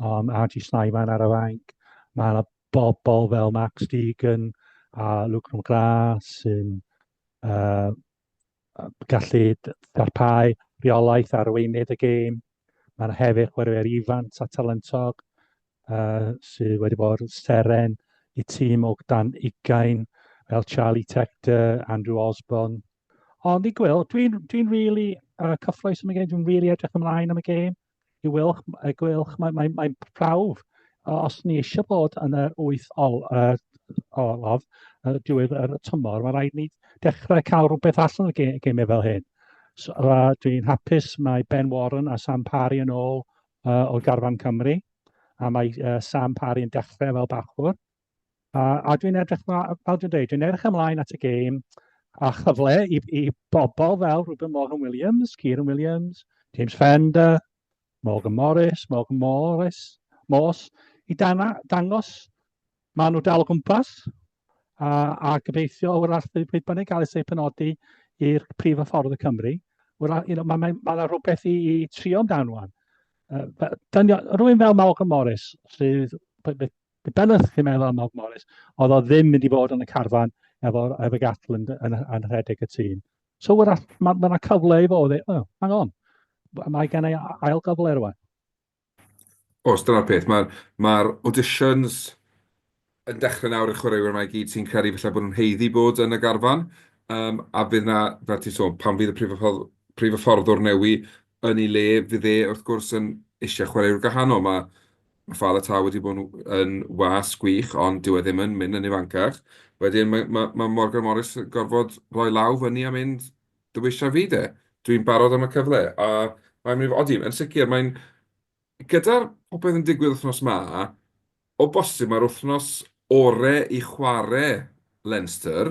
ond RG Snyman ar y fainc. Mae yna bobl fel Max Deegan a Luke McGrath sy'n uh, gallu darpau rheolaeth arweinydd y gêm. Mae yna hefyd chwaraewyr ifanc a talentog uh, sydd wedi bod yn seren i tîm o dan ugain fel Charlie Tector, Andrew Osborne. Ond i gwyl, dwi'n dwi really uh, cyffroes am y gêm, dwi'n really edrych ymlaen am y gêm. I wylch, y gwylch, mae'n mae, mae prawf. Os ni eisiau bod yn yr wyth ol, uh, olaf, uh, diwedd yr tymor, mae rhaid ni dechrau cael rhywbeth allan o'r gemau fel hyn. So, uh, dwi'n hapus mae Ben Warren a Sam Parry yn ôl uh, o garfan Cymru, a mae uh, Sam Parry yn dechrau fel bachwr. A, a dwi'n edrych, fel dwi'n dweud, dwi'n edrych ymlaen at y gêm a chyfle i, i bobl fel Ruben Morgan Williams, Kieran Williams, James Fender, Morgan Morris, Morgan Morris, Morse, i dana, dangos maen nhw dal o gwmpas a, a gobeithio wrach pryd bynnag gael ei penodi i'r prif hyfforddwr Cymru, wrach, you know, mae ma, ma, ma rhywbeth i, i trio amdano wan. Uh, dynion, rhywun fel Malcolm Morris, sydd, be bynnag chi'n meddwl am Malcolm Morris, oedd o ddim mynd i fod yn y carfan efo, efo Gatland yn, yn rhedeg y tîm. So wrach, mae ma yna cyfle i fod, oh, hang on, mae gen i ail gyfle rwan. Oes, dyna'r peth. Mae'r mae auditions yn dechrau nawr i'r chwaraewyr yma i gyd sy'n credu falle bod nhw'n haeddu bod yn y garfan. Um, a fydd na, fel ti'n sôn, pan fydd y prif, prif hyfforddwr newi yn ei le, fydd e wrth gwrs yn eisiau chwaraewyr gwahanol. Mae, mae Faletau wedi bod yn, yn was gwych, ond dyw e ddim yn mynd yn ifancach. Wedyn mae, mae, mae Morgan Morris yn gorfod rhoi law fyny a mynd, dewisa fi de. Dwi'n barod am y cyfle. A mae'n mynd i fod, odi, yn sicr, mae'n... Gyda'r popeth yn digwydd wythnos 'ma, o bosib mae'r wythnos ore i chwarae Leinster,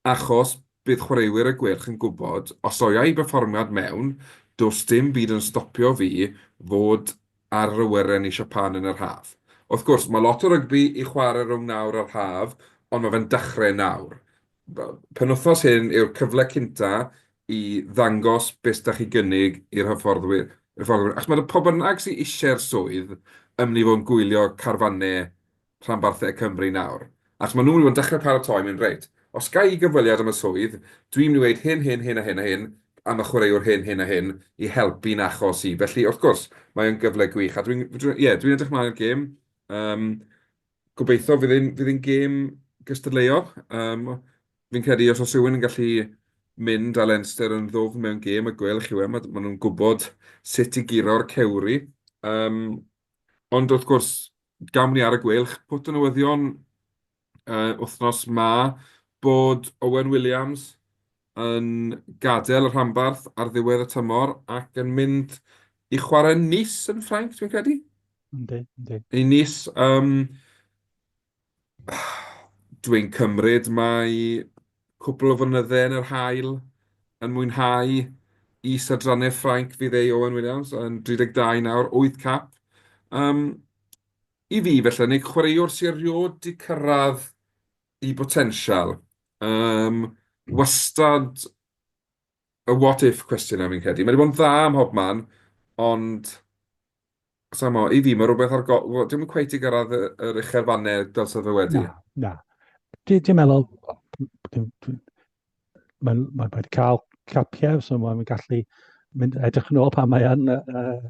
achos bydd chwaraewyr y Gweilch yn gwybod, os oia i berfformiad mewn, does dim byd yn stopio fi fod ar yr awyren i Siapan yn yr haf. Wrth gwrs, mae lot o rygbi i chwarae rhwng nawr a'r haf, ond mae fe'n dechrau nawr. Penwythnos hyn yw'r cyfle cynta i ddangos beth da chi gynnig i'r hyfforddwyr. hyfforddwyr. Achos mae pwy bynnag sydd eisiau'r swydd yn mynd i fod yn gwylio carfannau rhanbarthau Cymru nawr. Achos maen nhw'n mynd i fod yn dechrau paratoi, mynd reit, os ga i gyfweliad am y swydd, dwi'n mynd i weud hyn, hyn, hyn a hyn a hyn am y chwaraewr hyn, hyn a hyn i helpu'n achos i. Felly, wrth gwrs, mae o'n gyfle gwych. A dwi'n, dwi, ie, dwi'n edrych mlaen i'r gêm. Um, Gobeithio fydd e'n fydd e'n gêm gystadleuol. Yym, fi'n credu os oes rhywun yn gallu mynd â Leinster yn ddwfn mewn gêm, y Gweilch yw e, ma' maen nhw'n gwybod sut i guro'r cewri. Yym, ond wrth gwrs, gawn ni ar y Gweilch, pwt o newyddion yy wythnos 'ma bod Owen Williams yn gadael y rhanbarth ar ddiwedd y tymor ac yn mynd i chwarae Nice yn Ffrainc, dwi'n credu? Yndi, yndi. I Nice. Um, dwi'n cymryd mae cwpl o flynyddau yn yr haul yn mwynhau is-adrannau Ffrainc fydd ei Owen Williams yn 32 nawr, 8 cap. Um, I fi, felly, neu chwaraewr sy'n erioed 'di cyrraedd i botensial. Yym, wastad y what if cwestiwn 'na fi'n credu. Mae 'di bod yn dda ym mhobman, ond sa i'n 'mod, i fi mae rhywbeth ar go-... Wel, dio'm yn cweit 'di gyrraedd y yr uchelfannau dylse fe wedi. Na, na. Dwi'n meddwl, mae'n mae wedi cael capiau, so mae'n gallu mynd edrych yn ôl pan mae yn uh,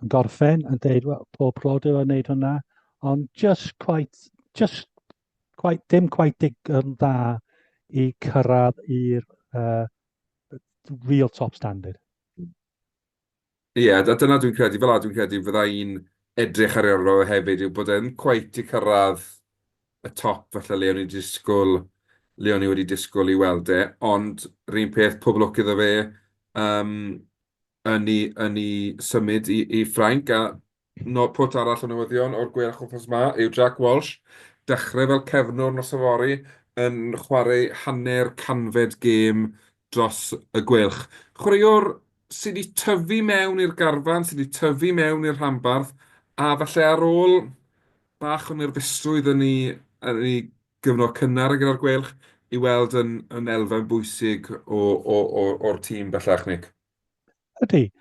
yn gorffen yn deud, well, pob clod iddo wneud hwnna, ond just quite, just quite, dim quite digon dda i cyrraedd i'r uh, real top standard. Ie, yeah, a dyna dwi'n credu, fel a dwi'n credu fydda i'n edrych ar ei ôl hefyd, yw bod e'n cweit i cyrraedd y top falle le o'n i'n disgwyl, le o'n i wedi disgwyl i weld e, ond yr un peth, pob lwc iddo fe, um, yn ei, yn ei symud i, i Ffrainc. A no, pwt arall o newyddion o'r Gweilch wythnos 'ma yw Jack Walsh, dechrau fel cefnwr nos yfory, yn chwarae hanner canfed gêm dros y Gweilch. Chwaraewr sydd wedi tyfu mewn i'r garfan, sydd wedi tyfu mewn i'r rhanbarth, a falle ar ôl bach o nerfusrwydd yn ei, yn ei gyfnod cynnar gyda'r Gweilch i weld yn, yn elfen bwysig o, o, o, o'r tîm bellach, Nick. Ydy.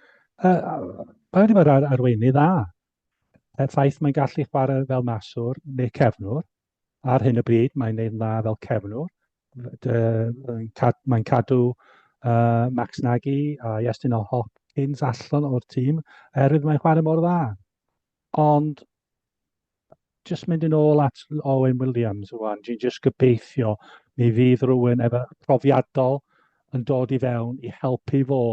Uh, mae wedi bod ar arweinydd dda. Y ffaith mae'n gallu chwarae fel maswr neu cefnwr. Ar hyn o bryd mae'n neud yn dda fel cefnwr. Mae'n cadw uh, Max Nagy a Iestyn o Hopkins allan o'r tîm oherwydd mae'n chwarae mor dda. Ond jyst mynd yn ôl at Owen Williams rwan, dwi'n jyst gobeithio mi fydd rhywun efo profiadol yn dod i fewn i helpu fo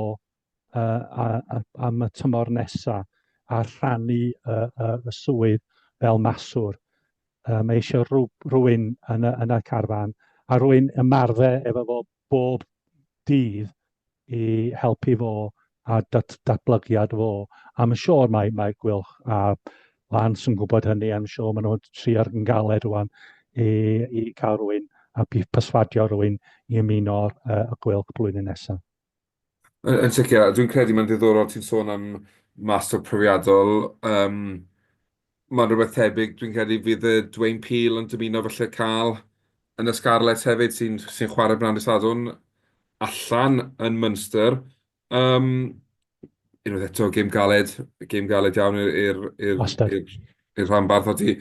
uh, a, a, am y tymor nesaf a rhannu uh, uh, y swydd fel maswr. Uh, mae eisiau rhw, rhywun yn y, yn y carfan a rhywun ymarfer efo fo bob dydd i helpu fo a dat datblygiad fo. A mae'n siŵr mae, mae Gwylch a Lance yn gwybod hynny, a mae'n siŵr maen nhw'n trio yn galed rwan i, i cael rhywun a perswadio rhywun i ymuno â'r uh, Gweilch blwyddyn nesaf. Yn, yn sicr, a dwi'n credu mae'n ddiddorol ti'n sôn am master profiadol. Um, Mae'n rhywbeth tebyg, dwi'n credu, fydd y Dwayne Peel yn dymuno falle cael yn y Scarlets hefyd, sy'n sy chwarae bnawn dydd Sadwrn allan yn Munster. Um, unwaith eto, gêm galed, gêm galed iawn i'r i'r rhanbarth. Odi,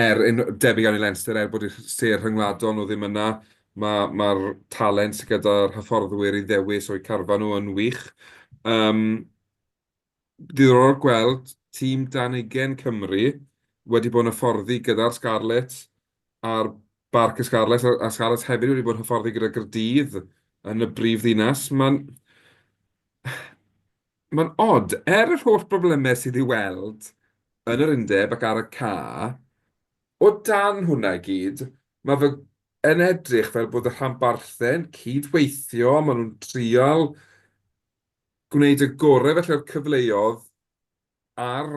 er, un, debyg iawn i Leinster, er bod y sêr rhyngwladol nhw ddim yna, mae'r ma, ma talent sydd gyda'r hyfforddwyr i ddewis o'u carfan nhw yn wych. Um, Diddorol gweld tîm dan ugain Cymru wedi bod yn hyfforddi gyda'r Scarlets ar Barc y Scarlets, a Scarlets hefyd wedi bod yn hyfforddi gyda Gaerdydd yn y brif ddinas. Mae'n mae'n od, er yr holl broblemau sydd i'w weld yn yr undeb ac ar y ca, o dan hwnna i gyd, mae fe yn edrych fel bod y rhanbarthau'n cydweithio, maen nhw'n trial gwneud y gorau felly o'r cyfleoedd ar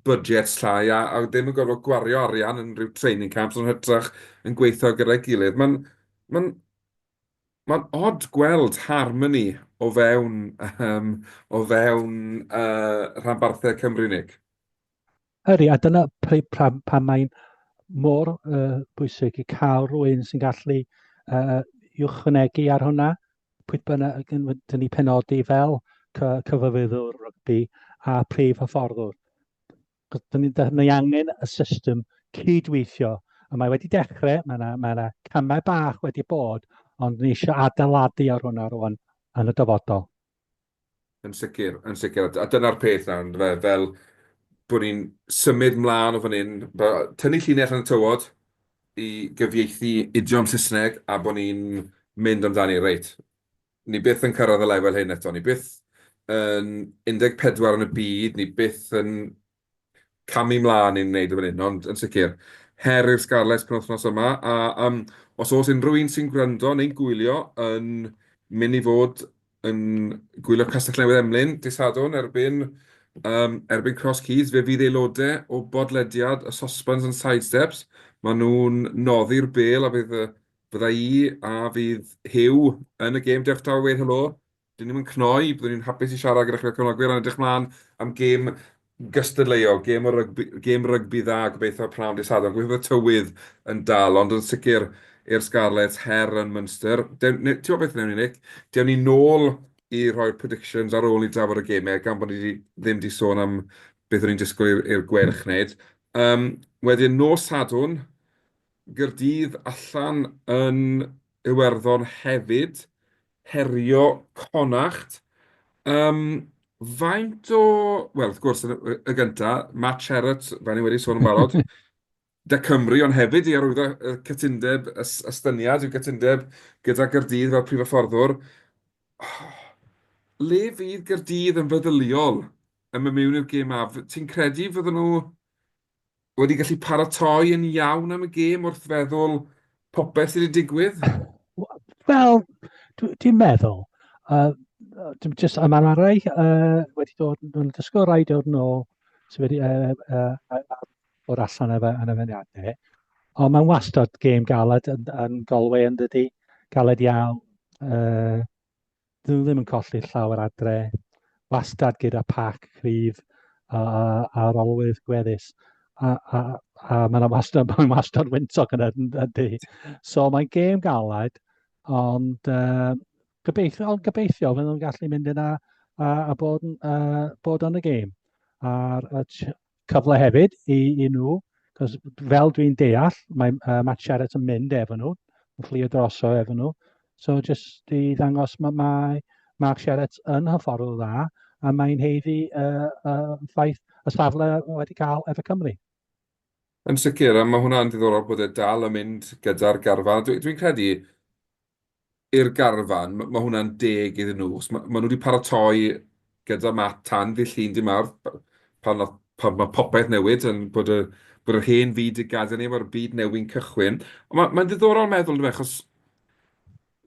budgets llai a, a ddim yn gorfod gwario arian yn rhyw training camps ond hytrach yn gweithio gyda'i gilydd. Mae'n mae'n mae'n od gweld harmony o fewn, um, o fewn uh, rhanbarthau Cymru, Nick. Ydy, a dyna pam, pam mae'n mor uh, bwysig i cael rhywun sy'n gallu uh, uwchwanegu ar hwnna, pwy bynnag dyn ni penodi fel cyfarwyddwr rygbi a prif hyfforddwr. Dyn ni, dyn ni angen y system cydweithio, a mae wedi dechrau, mae yna, mae yna camau bach wedi bod, ond ni eisiau adeiladu ar hwnna rwan yn y dyfodol. Yn sicr, yn sicr. A dyna'r peth nawr, yndyfe, fel... bod ni'n symud mlaen o fan hyn, tynnu llinell yn y tywod i gyfieithu idiom Saesneg a bod ni'n mynd amdani, reit, ni byth yn cyrraedd y lefel hyn eto, ni byth yn 14 yn y byd, ni byth yn camu mlaen i'n wneud o fan hyn, ond yn sicr, her i'r Scarlets penwythnos yma, a um, os oes unrhyw un sy'n gwrando neu'n gwylio yn mynd i fod yn gwylio Castell Newydd Emlyn dydd Sadwrn erbyn, um, erbyn Cross Keys, fe fydd aelodau o bodlediad y Sospans and Sidesteps, maen nhw'n noddi'r bêl a fydd, fydda i a fydd Huw yn y gêm, dewch draw i weud helo. Dyn ni'm yn cnoi, byddwn ni'n hapus i siarad gyda chi fel cefnogwyr, ond edrych mlaen am gêm gystadleuol, gêm o rygbi, gêm rygbi dda gobeithio pnawn dydd Sadwrn. Gobeithio bydd y tywydd yn dal, ond yn sicr i'r Scarlets, her yn Munster. Dewn, ne, ti'n gwybod beth wnewn ni, Nick? Dewn ni nôl i rhoi'r predictions ar ôl i drafod y gemau, gan bod ni 'di, ddim 'di sôn am beth o'n i'n disgwyl i'r Gweilch wneud. Um, wedyn nos Sadwrn, Gaerdydd allan yn Iwerddon hefyd, herio Connacht. Um, faint o... Wel, wrth gwrs, y, y gynta, Matt Sherratt, fel ni wedi sôn yn barod, da Cymru, ond hefyd i arwyddo y cytundeb, y estyniad i'w gytundeb gyda Gaerdydd fel prif hyfforddwr. Oh, le fydd Gaerdydd yn feddyliol yn mynd mewn i'r gêm 'ma? Ti'n credu fydden nhw wedi gallu paratoi yn iawn am y gêm wrth feddwl popeth sydd wedi digwydd? Wel, dwi'n meddwl. Uh, just, a mae'n rai uh, wedi dod, mae'n dysgu rai dod yn ôl sydd wedi uh, uh, bod allan efo yn y fyniadau. Ond mae'n wastad gêm galed yn, yn Galway yn dydy, galed iawn. Uh, Dyn nhw ddim yn colli llawer adre, wastad gyda pac cryf a, a, a'r olwydd gweddus. A, a, a mae'n wastad, mae'n wastad wyntog yn ydy. So mae'n gêm galed, ond uh, gobeithio, ond gobeithio fydden nhw'n gallu mynd yna a, a bod, uh, bod yn y gêm. A'r cyfle hefyd i, i nhw, cos fel dwi'n deall, mae uh, Matt Sherratt yn mynd efo nhw, yn fflio droso efo nhw. So jyst i ddangos mae, mae Mark Sherratt yn hyfforddwr dda, a mae'n heiddi uh, uh, ffaith y safle wedi cael efo Cymru. Yn sicr, a mae hwnna'n ddiddorol bod e dal yn mynd gyda'r garfan. Dwi'n dwi credu i'r garfan, ma' hwnna'n deg iddyn nhw. Achos ma' ma' nhw wedi paratoi gyda Matt tan ddydd Llun, dydd Mawrth, pan wnaeth... pan ma' popeth newid, yn bod y bod yr hen fyd yn gadael ni, mae'r byd newy'n cychwyn. Ond ma' mae'n ddiddorol meddwl yndyfe, achos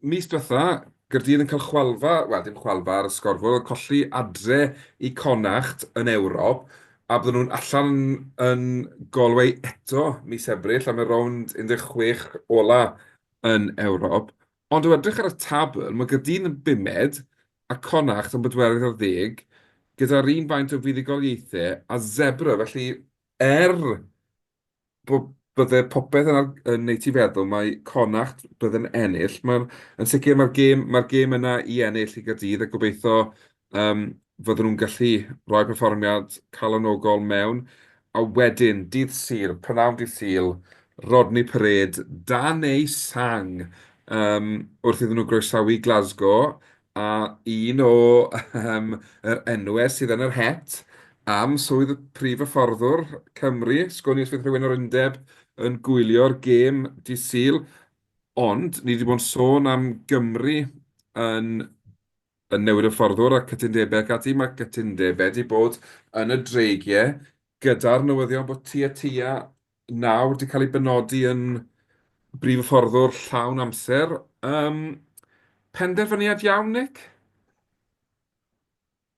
mis diwetha, Gaerdydd yn cael chwalfa, wel dim chwalfa ar y sgorfwrdd, ond colli adre i Connacht yn Ewrop, a bydden nhw'n allan yn Galway eto mis Ebrill am y rownd 16 ola yn Ewrop, ond o edrych ar y tabl, mae Gaerdydd yn bumed a Connacht yn bedwerydd ar ddeg, gyda'r un faint o fuddugoliaethau a Zebre, felly er bod bydde popeth yn, yn neud ti feddwl mai Connacht bydde'n ennill, mae'n yn sicr mae'r gêm, mae'r gêm yna i ennill i Gaerdydd a gobeithio um, fydden nhw'n gallu rhoi perfformiad calonogol mewn. A wedyn, dydd Sul, prynawn dydd Sul, Rodney Parade, dan ei sang, um, wrth iddyn nhw groesawu Glasgow, a un o um, yr enwau sydd yn yr het am swydd y prif hyfforddwr Cymru, sgwn i os fydd rhywun o'r undeb yn gwylio'r gêm dydd Sul, ond ni wedi bod yn sôn am Gymru yn yn newid hyfforddwr a cytundebau ac ati, mae cytundebau wedi bod yn y dreigiau gyda'r newyddion bod Tia Tia nawr wedi cael ei benodi yn brif hyfforddwr llawn amser. Um, penderfyniad iawn, Nick?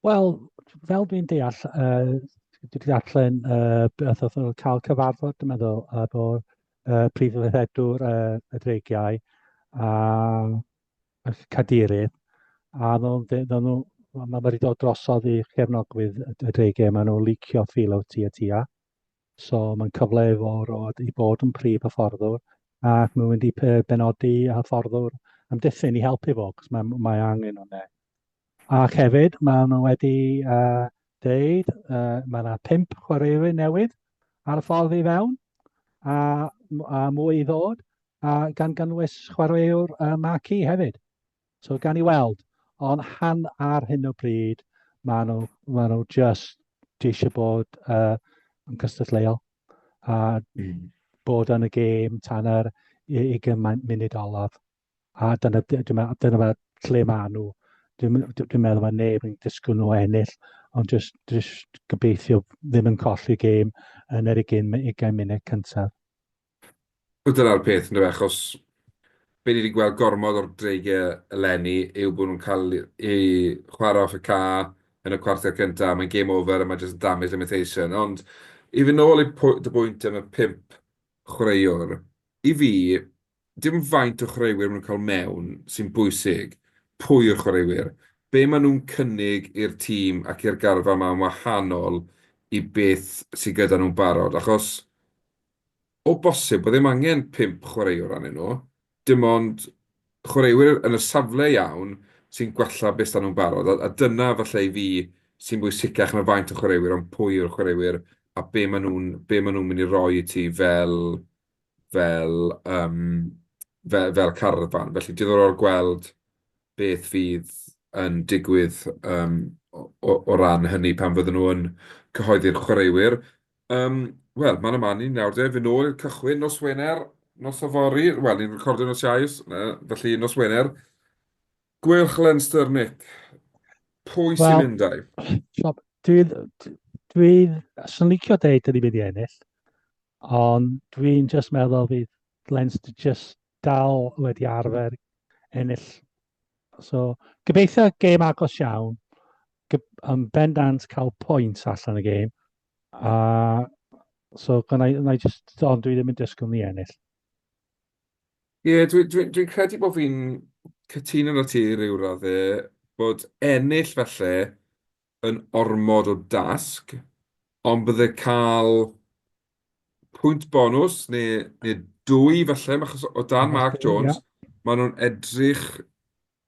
Wel, fel dwi'n deall, uh, dwi wedi darllen uh, beth oedd nhw'n cael cyfarfod, dwi'n meddwl, efo'r uh, prif weithredwr uh, y dreigiau a y cadeirydd, a nhw'n nhw, mae wedi dod drosodd i chefnogwyr y dreigiau, maen nhw'n licio Philo Tia Tia. So mae'n cyfle i fo rod i bod yn prif hyfforddwr ac mae'n mynd i benodi hyfforddwr amddiffyn i helpu fo, cos mae, mae angen hwnna. Ac hefyd, maen nhw wedi uh, deud, uh, mae yna pump chwaraewyr newydd ar y ffordd i fewn, a, a mwy i ddod, a gan gynnwys chwaraewr uh, marquee hefyd. So gan i weld, ond han ar hyn o bryd, maen nhw, maen nhw just eisiau bod uh, yn cystadleuol a bod yn y gêm tan yr 20 munud olaf. A dyna, dwi'n meddwl, dyna fe lle maen nhw. Dwi'n dwi meddwl mae neb yn disgwyl nhw ennill, ond just, just gobeithio ddim yn colli gêm yn yr 20, 20 munud cyntaf. Wel, dyna'r peth, yndyfe, achos be ni wedi gweld gormod o'r Dreigiau eleni yw bod nhw'n cael eu chwarae off y ca yn y cwarter cyntaf, mae'n game over a mae jyst damage limitation. Ond i fynd nôl i dy bwynt am y pump chwaraewr, i fi, dim faint o chwaraewyr maen nhw'n cael mewn sy'n bwysig, pwy yw'r chwaraewyr, be maen nhw'n cynnig i'r tîm ac i'r garfan 'ma yn wahanol i beth sydd gyda nhw'n barod, achos o bosib bod ddim angen pump chwaraewr arnyn nhw, dim ond chwaraewyr yn y safle iawn sy'n gwella beth sydd 'da nhw'n barod, a a dyna falle i fi sy'n bwysicach na faint o chwaraewyr, ond pwy yw'r chwaraewyr a be maen nhw'n be maen nhw'n mynd i roi i ti fel fel yym fel fel carfan. Felly diddorol gweld beth fydd yn digwydd yym o o ran hynny pan fydden nhw yn cyhoeddi'r chwaraewyr. Yym wel, man a man i ni nawr de, fynd nôl i'r cychwyn nos Wener, nos yfory, wel ni'n recordio nos Iau, felly nos Wener. Gweilch Leinster, Nick. Pwy sy'n Wel, mynd â'i? Siop, dwi'n... Dwi'n... Swn licio deud dyn ni'n mynd i ennill, ond dwi'n just meddwl fydd Leinster just dal wedi arfer ennill. So, gobeithio gêm agos iawn, yn bendant cael pwynt allan y gêm. A so, gwna i just, ond dwi ddim yn disgwyl ni ennill. Ie, yeah, dwi'n dwi, dwi credu bod fi'n cytuno na ti i ryw raddau bod ennill falle yn ormod o dasg, ond bydde cael pwynt bonws neu, neu dwy falle, achos o dan Mark Jones, yeah. maen nhw'n edrych,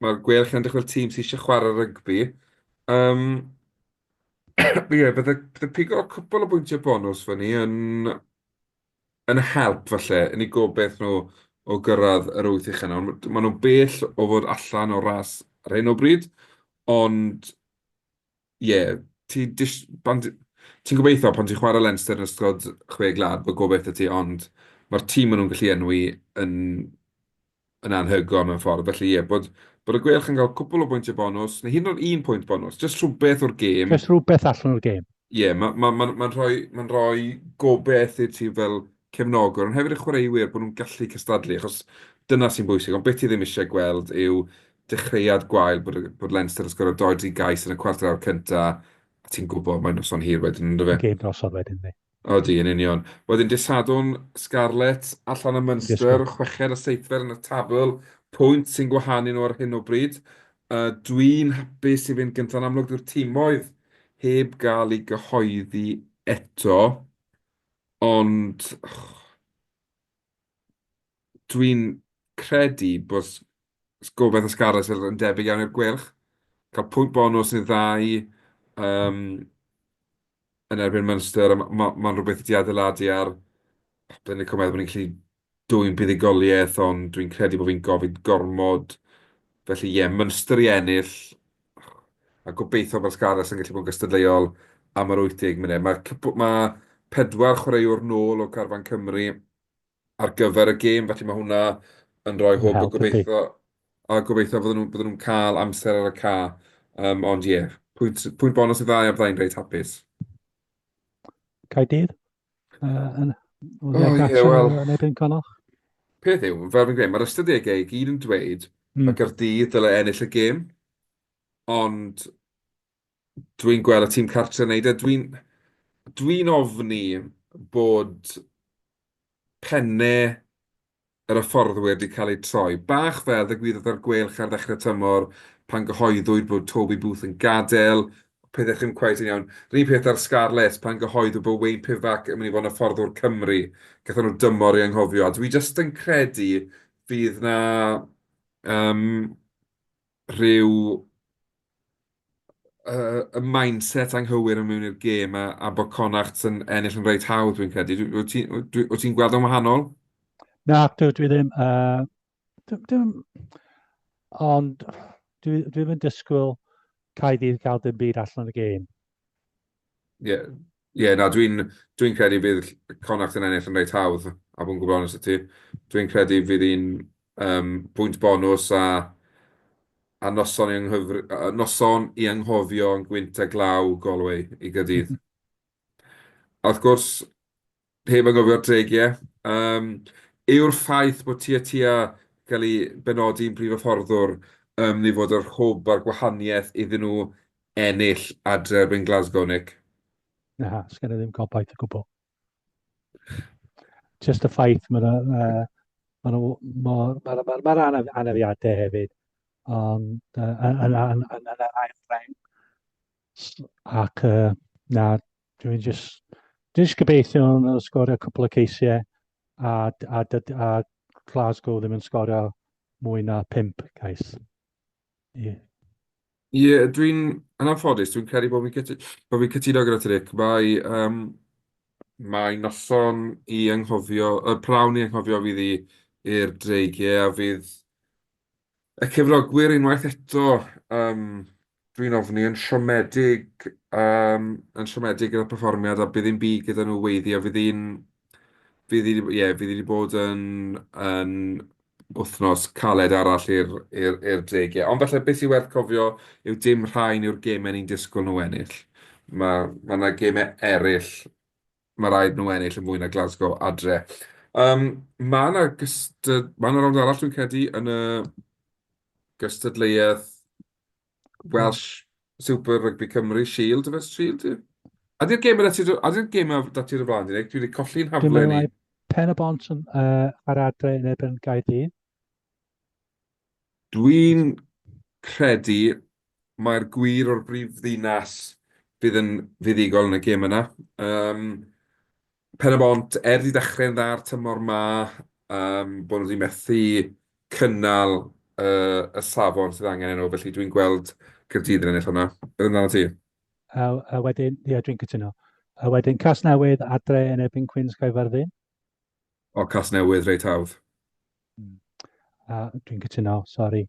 mae'r Gweilch yn edrych fel tîm sydd eisiau chwarae rygbi. Um, ie, yeah, bydde, bydde pigo cwpl o bwyntiau bonws fyny yn, yn help falle, yn eu gobeith nhw o gyrraedd yr wyth uchaf. Nawr, maen nhw'n bell o fod allan o'r ras ar hyn o bryd, ond ie, ti dis- pan ti ti'n gobeithio pan ti'n chwarae Leinster yn ystod Chwe Gwlad bod gobeith 'da ti, ond mae'r tîm maen nhw'n gallu enwi yn yn anhygoel mewn ffordd. Felly ie, bod bod y Gweilch yn cael cwpl o bwyntiau bonws, neu hyd yn oed un pwynt bonws, jyst rhywbeth o'r gêm. Jyst rhywbeth allan o'r gêm. Ie, ma' ma' ma'n ma'n rhoi ma'n rhoi gobeith i ti fel cefnogwr, ond hefyd y chwaraewyr bod nhw'n gallu cystadlu, achos dyna sy'n bwysig. Ond beth ti ddim eisiau gweld yw dechreuad gwael, bod y bod Leinster yn sgorio dou dri gais yn y cwarter awr cynta, a ti'n gwybod mae'n noson hir wedyn, yndyfe? Gêm drosodd wedyn, yndi. Odi, yn union. Wedyn dydd Sadwrn, Scarlets allan ym Munster, chweched a seithfed yn y tabl, pwynt sy'n gwahanu nhw ar hyn o bryd. Uh, dwi'n hapus i fynd gyntaf, yn amlwg dyw'r timoedd heb gael ei gyhoeddi eto, ond dwi'n credu bod gobaith y Scarlets yn debyg iawn i'r Gweilch. Cael pwynt bonws neu ddau um, yn erbyn Munster, a mae'n ma, ma rhywbeth wedi adeiladu ar... Byddwn i'n meddwl bod ni'n gallu dwyn buddugoliaeth, ond dwi'n credu bod fi'n gofyn gormod. Felly ie, yeah, Munster i ennill, a gobeithio bod Scarlets yn gallu bod yn gystadleuol am yr 80 munud. Mae, ma pedwar chwaraewr nôl o Carfan Cymru ar gyfer y gêm, felly mae hwnna yn rhoi hwb a gobeithio, a gobeithio fydden nhw'n bydden nhw'n cael amser ar y ca. Um, ond ie, yeah, pwynt, pwynt bonus i ddau a byddai'n reit hapus. Caerdydd? Uh, yn, oh, ie, wel... Yn erbyn Connacht? Peth yw, fel fi'n gweud, mae'r ystadegau i gyd yn dweud mae Gaerdydd dyle ennill y gêm, ond dwi'n gweld y tîm cartre yn neud e. Dwi'n dwi'n ofni bod pennau yr hyfforddwyr wedi cael eu troi. Bach fel ddigwyddodd â'r Gweilch ar ddechrau tymor pan gyhoeddwyd bod Toby Booth yn gadael, pethau ddim cweit yn iawn. Yr un peth â'r Scarlets pan gyhoeddwyd bod Wayne Pivac yn mynd i fod yn hyfforddwr Cymru. Gathon nhw dymor i anghofio. A dwi jyst yn credu fydd 'na yym rhyw yy y mindset anghywir yn mewn i'r gêm a a bod Connacht yn ennill yn reit hawdd dwi'n credu. Dwi- Wyt ti'n dwi- wyt ti'n gweld o'n wahanol? Na, dwi, dwi ddim. Uh, dwi, dwi, ond dwi, dwi ddim yn disgwyl Caerdydd gael dim byd allan o'r gêm. Ie. Yeah. Ie, na, dwi'n dwi'n credu fydd Connacht yn ennill yn reit hawdd, a bod yn gwbl onest 'da ti. Dwi'n credu fydd hi'n yym bwynt bonws a a noson i anghyfr- yy noson i anghofio yn gwynt a glaw Galway i Gaerdydd. A wrth gwrs, heb anghofio'r Dreigiau, yym, yw'r ffaith bod Tiatia gael ei benodi'n brif hyfforddwr yn mynd i fod yr hwb a'r gwahaniaeth iddyn nhw ennill adre erbyn Glasgow, Nick? Na, sgen i ddim gobaith o gwbl. Just y ffaith, mae yna uh, ma nhw mor, mae'r ma, ma, ma anafiadau hefyd, ond uh, yn, yn, yn, yn, yn yr ail reng. Ac uh, na, dwi'n just, dwi'n just gobeithio nhw'n sgorio cwpl o ceisiau a, a, a, a Glasgow ddim yn sgorio mwy na 5 cais. Ie. Ie, dwi'n... Yn anffodus, dwi'n credu bod fi'n cytu- bod fi'n cytuno gyda ti, Nick. Mae yym mae noson i anghofio... y prynhawn i anghofio fydd hi i'r Dreigiau, a fydd y cefnogwyr unwaith eto, yym, dwi'n ofni, yn siomedig, yym, yn siomedig gyda'r perfformiad, a bydd ddim byd gyda nhw weiddi, a fydd hi'n... fydd hi, ie, fydd hi 'di bod yn yn wythnos caled arall i'r i'r i'r Dreigiau. Ond falle beth sy'n werth cofio yw dim rhain yw'r gemau ni'n disgwyl nhw ennill. Mae ma' 'na gemau eraill mae rhaid nhw ennill yn fwy na Glasgow adre. Yym, ma' 'na gystad-... Ma' 'na rownd arall dwi'n credu yn y gystadleuaeth Welsh Super Rugby Cymru Shield, ife Shield yw? Ydy'r gemau 'da ti ydy'r gemau 'da ti ar y blaen di, Nick? Dwi wedi colli'n Dwi'n hafle meddwl ni. mai Pen y Bont yn uh, ar adre yn erbyn Gaerdydd. Dwi'n credu mai'r gwir o'r brif ddinas fydd yn fuddugol yn y gêm yna. Um, Pen-y-bont, er 'di dechrau'n dda'r tymor 'ma, yym, bod nhw 'di methu cynnal y y safon sydd angen iddyn nhw, felly dwi'n gweld Caerdydd yn ennill hwnna. Beth amdanat ti? A, a wedyn, ie, dwi'n cytuno. A wedyn Casnewydd adre yn erbyn Cwins Caerfyrddin. O, Casnewydd, reit hawdd. Mm. A dwi'n cytuno, sori.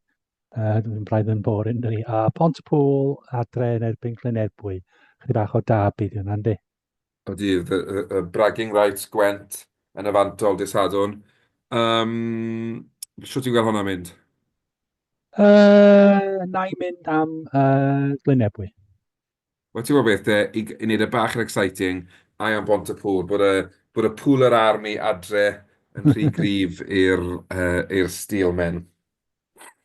Uh, dwi'n braidd yn boring, dydi. A Pontypool adre yn erbyn Glynebwy. Chydig bach o derby di hwnna, yndi? Ydy, the, the bragging rights Gwent yn y fantol dydd Sadwrn. Um, Shwt ti'n gweld hwnna'n mynd? Na i mynd am uh, Glynebwy. Wel, ti'n gwybod beth de, i, i wneud e bach yn exciting, I am Pontypool, bod y, bod y Pooler Army adre yn rhy gryf i'r uh, i'r Steelmen.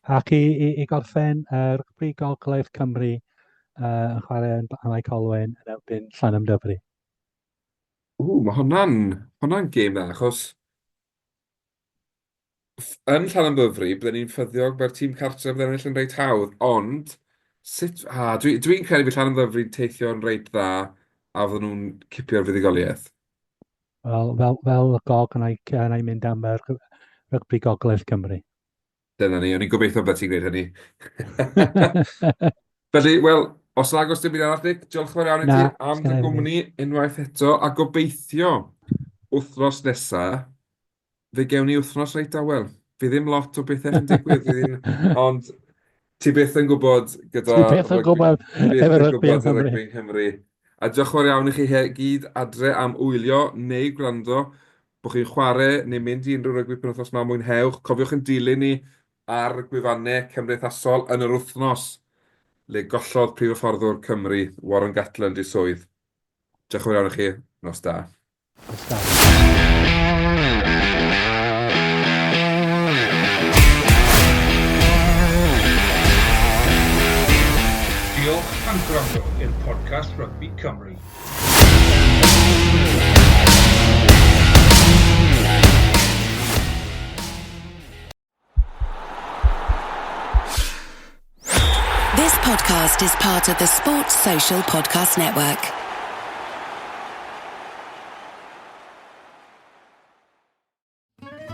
Ac i, i, i gorffen, uh, Rygbi Gogledd Cymru uh, yn chwarae yn Bae Colwyn yn erbyn Llanymddyfri. Ww, mae hwnna'n hwnna'n gêm dda, achos yn Llanymddyfri, bydden ni'n ffyddiog mae'r tîm cartref yn ennill yn reit hawdd, ond sut... A, dwi'n dwi credu bydd Llanymddyfri'n teithio'n reit dda a fydden nhw'n cipio'r fuddugoliaeth. Wel, fel, fel y gog, yna i, yna i mynd am yr Rygbi Gogledd Cymru. Dyna ni, o'n i'n gobeithio bod ti'n gwneud hynny. Felly, wel, os nag oes dim byd arall, Nick, diolch yn fawr iawn i ti am dy gwmni unwaith eto, a gobeithio wythnos nesa, fe gewn ni wythnos reit dawel. Fydd ddim lot o bethau yn digwydd, fydd hi'n... Ond ti byth yn gwybod gyda... Ti byth yn gwybod efo rygbi yng Nghymru. Rygbi yng Nghymru. A diolch yn fawr iawn i chi gyd adre am wylio neu gwrando. Bod chi'n chwarae neu mynd i unrhyw rygbi penwythnos 'ma, mwynhewch. Cofiwch ein dilyn ni ar gwefannau cymdeithasol yn yr wythnos le gollodd prif hyfforddwr Cymru, Warren Gatland, ei swydd. Diolch yn fawr iawn i chi. Nos da. Nos da. Diolch am gwrando i'r podcast Rygbi Cymru. This podcast is part of the Sports Social Podcast Network.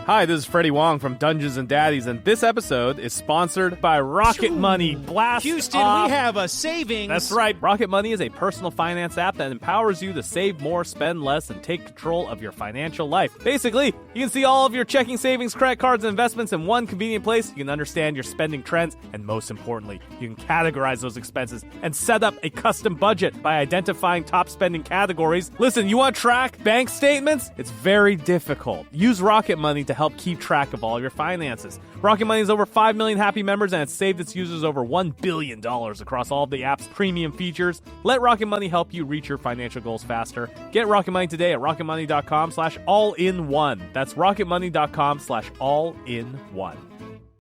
Hi, this is Freddie Wong from Dungeons and Daddies, and this episode is sponsored by Rocket Money. Blast Houston, off. we have a savings. That's right. Rocket Money is a personal finance app that empowers you to save more, spend less, and take control of your financial life. Basically, you can see all of your checking, savings, credit cards, and investments in one convenient place. You can understand your spending trends, and most importantly, you can categorize those expenses and set up a custom budget by identifying top spending categories. Listen, you want to track bank statements? It's very difficult. Use Rocket Money to help keep track of all your finances. Rocket Money has over 5 million happy members and it's saved its users over $1 billion across all of the app's premium features. Let Rocket Money help you reach your financial goals faster. Get Rocket Money today at rocketmoney.com slash all in one. That's rocketmoney.com slash all in one.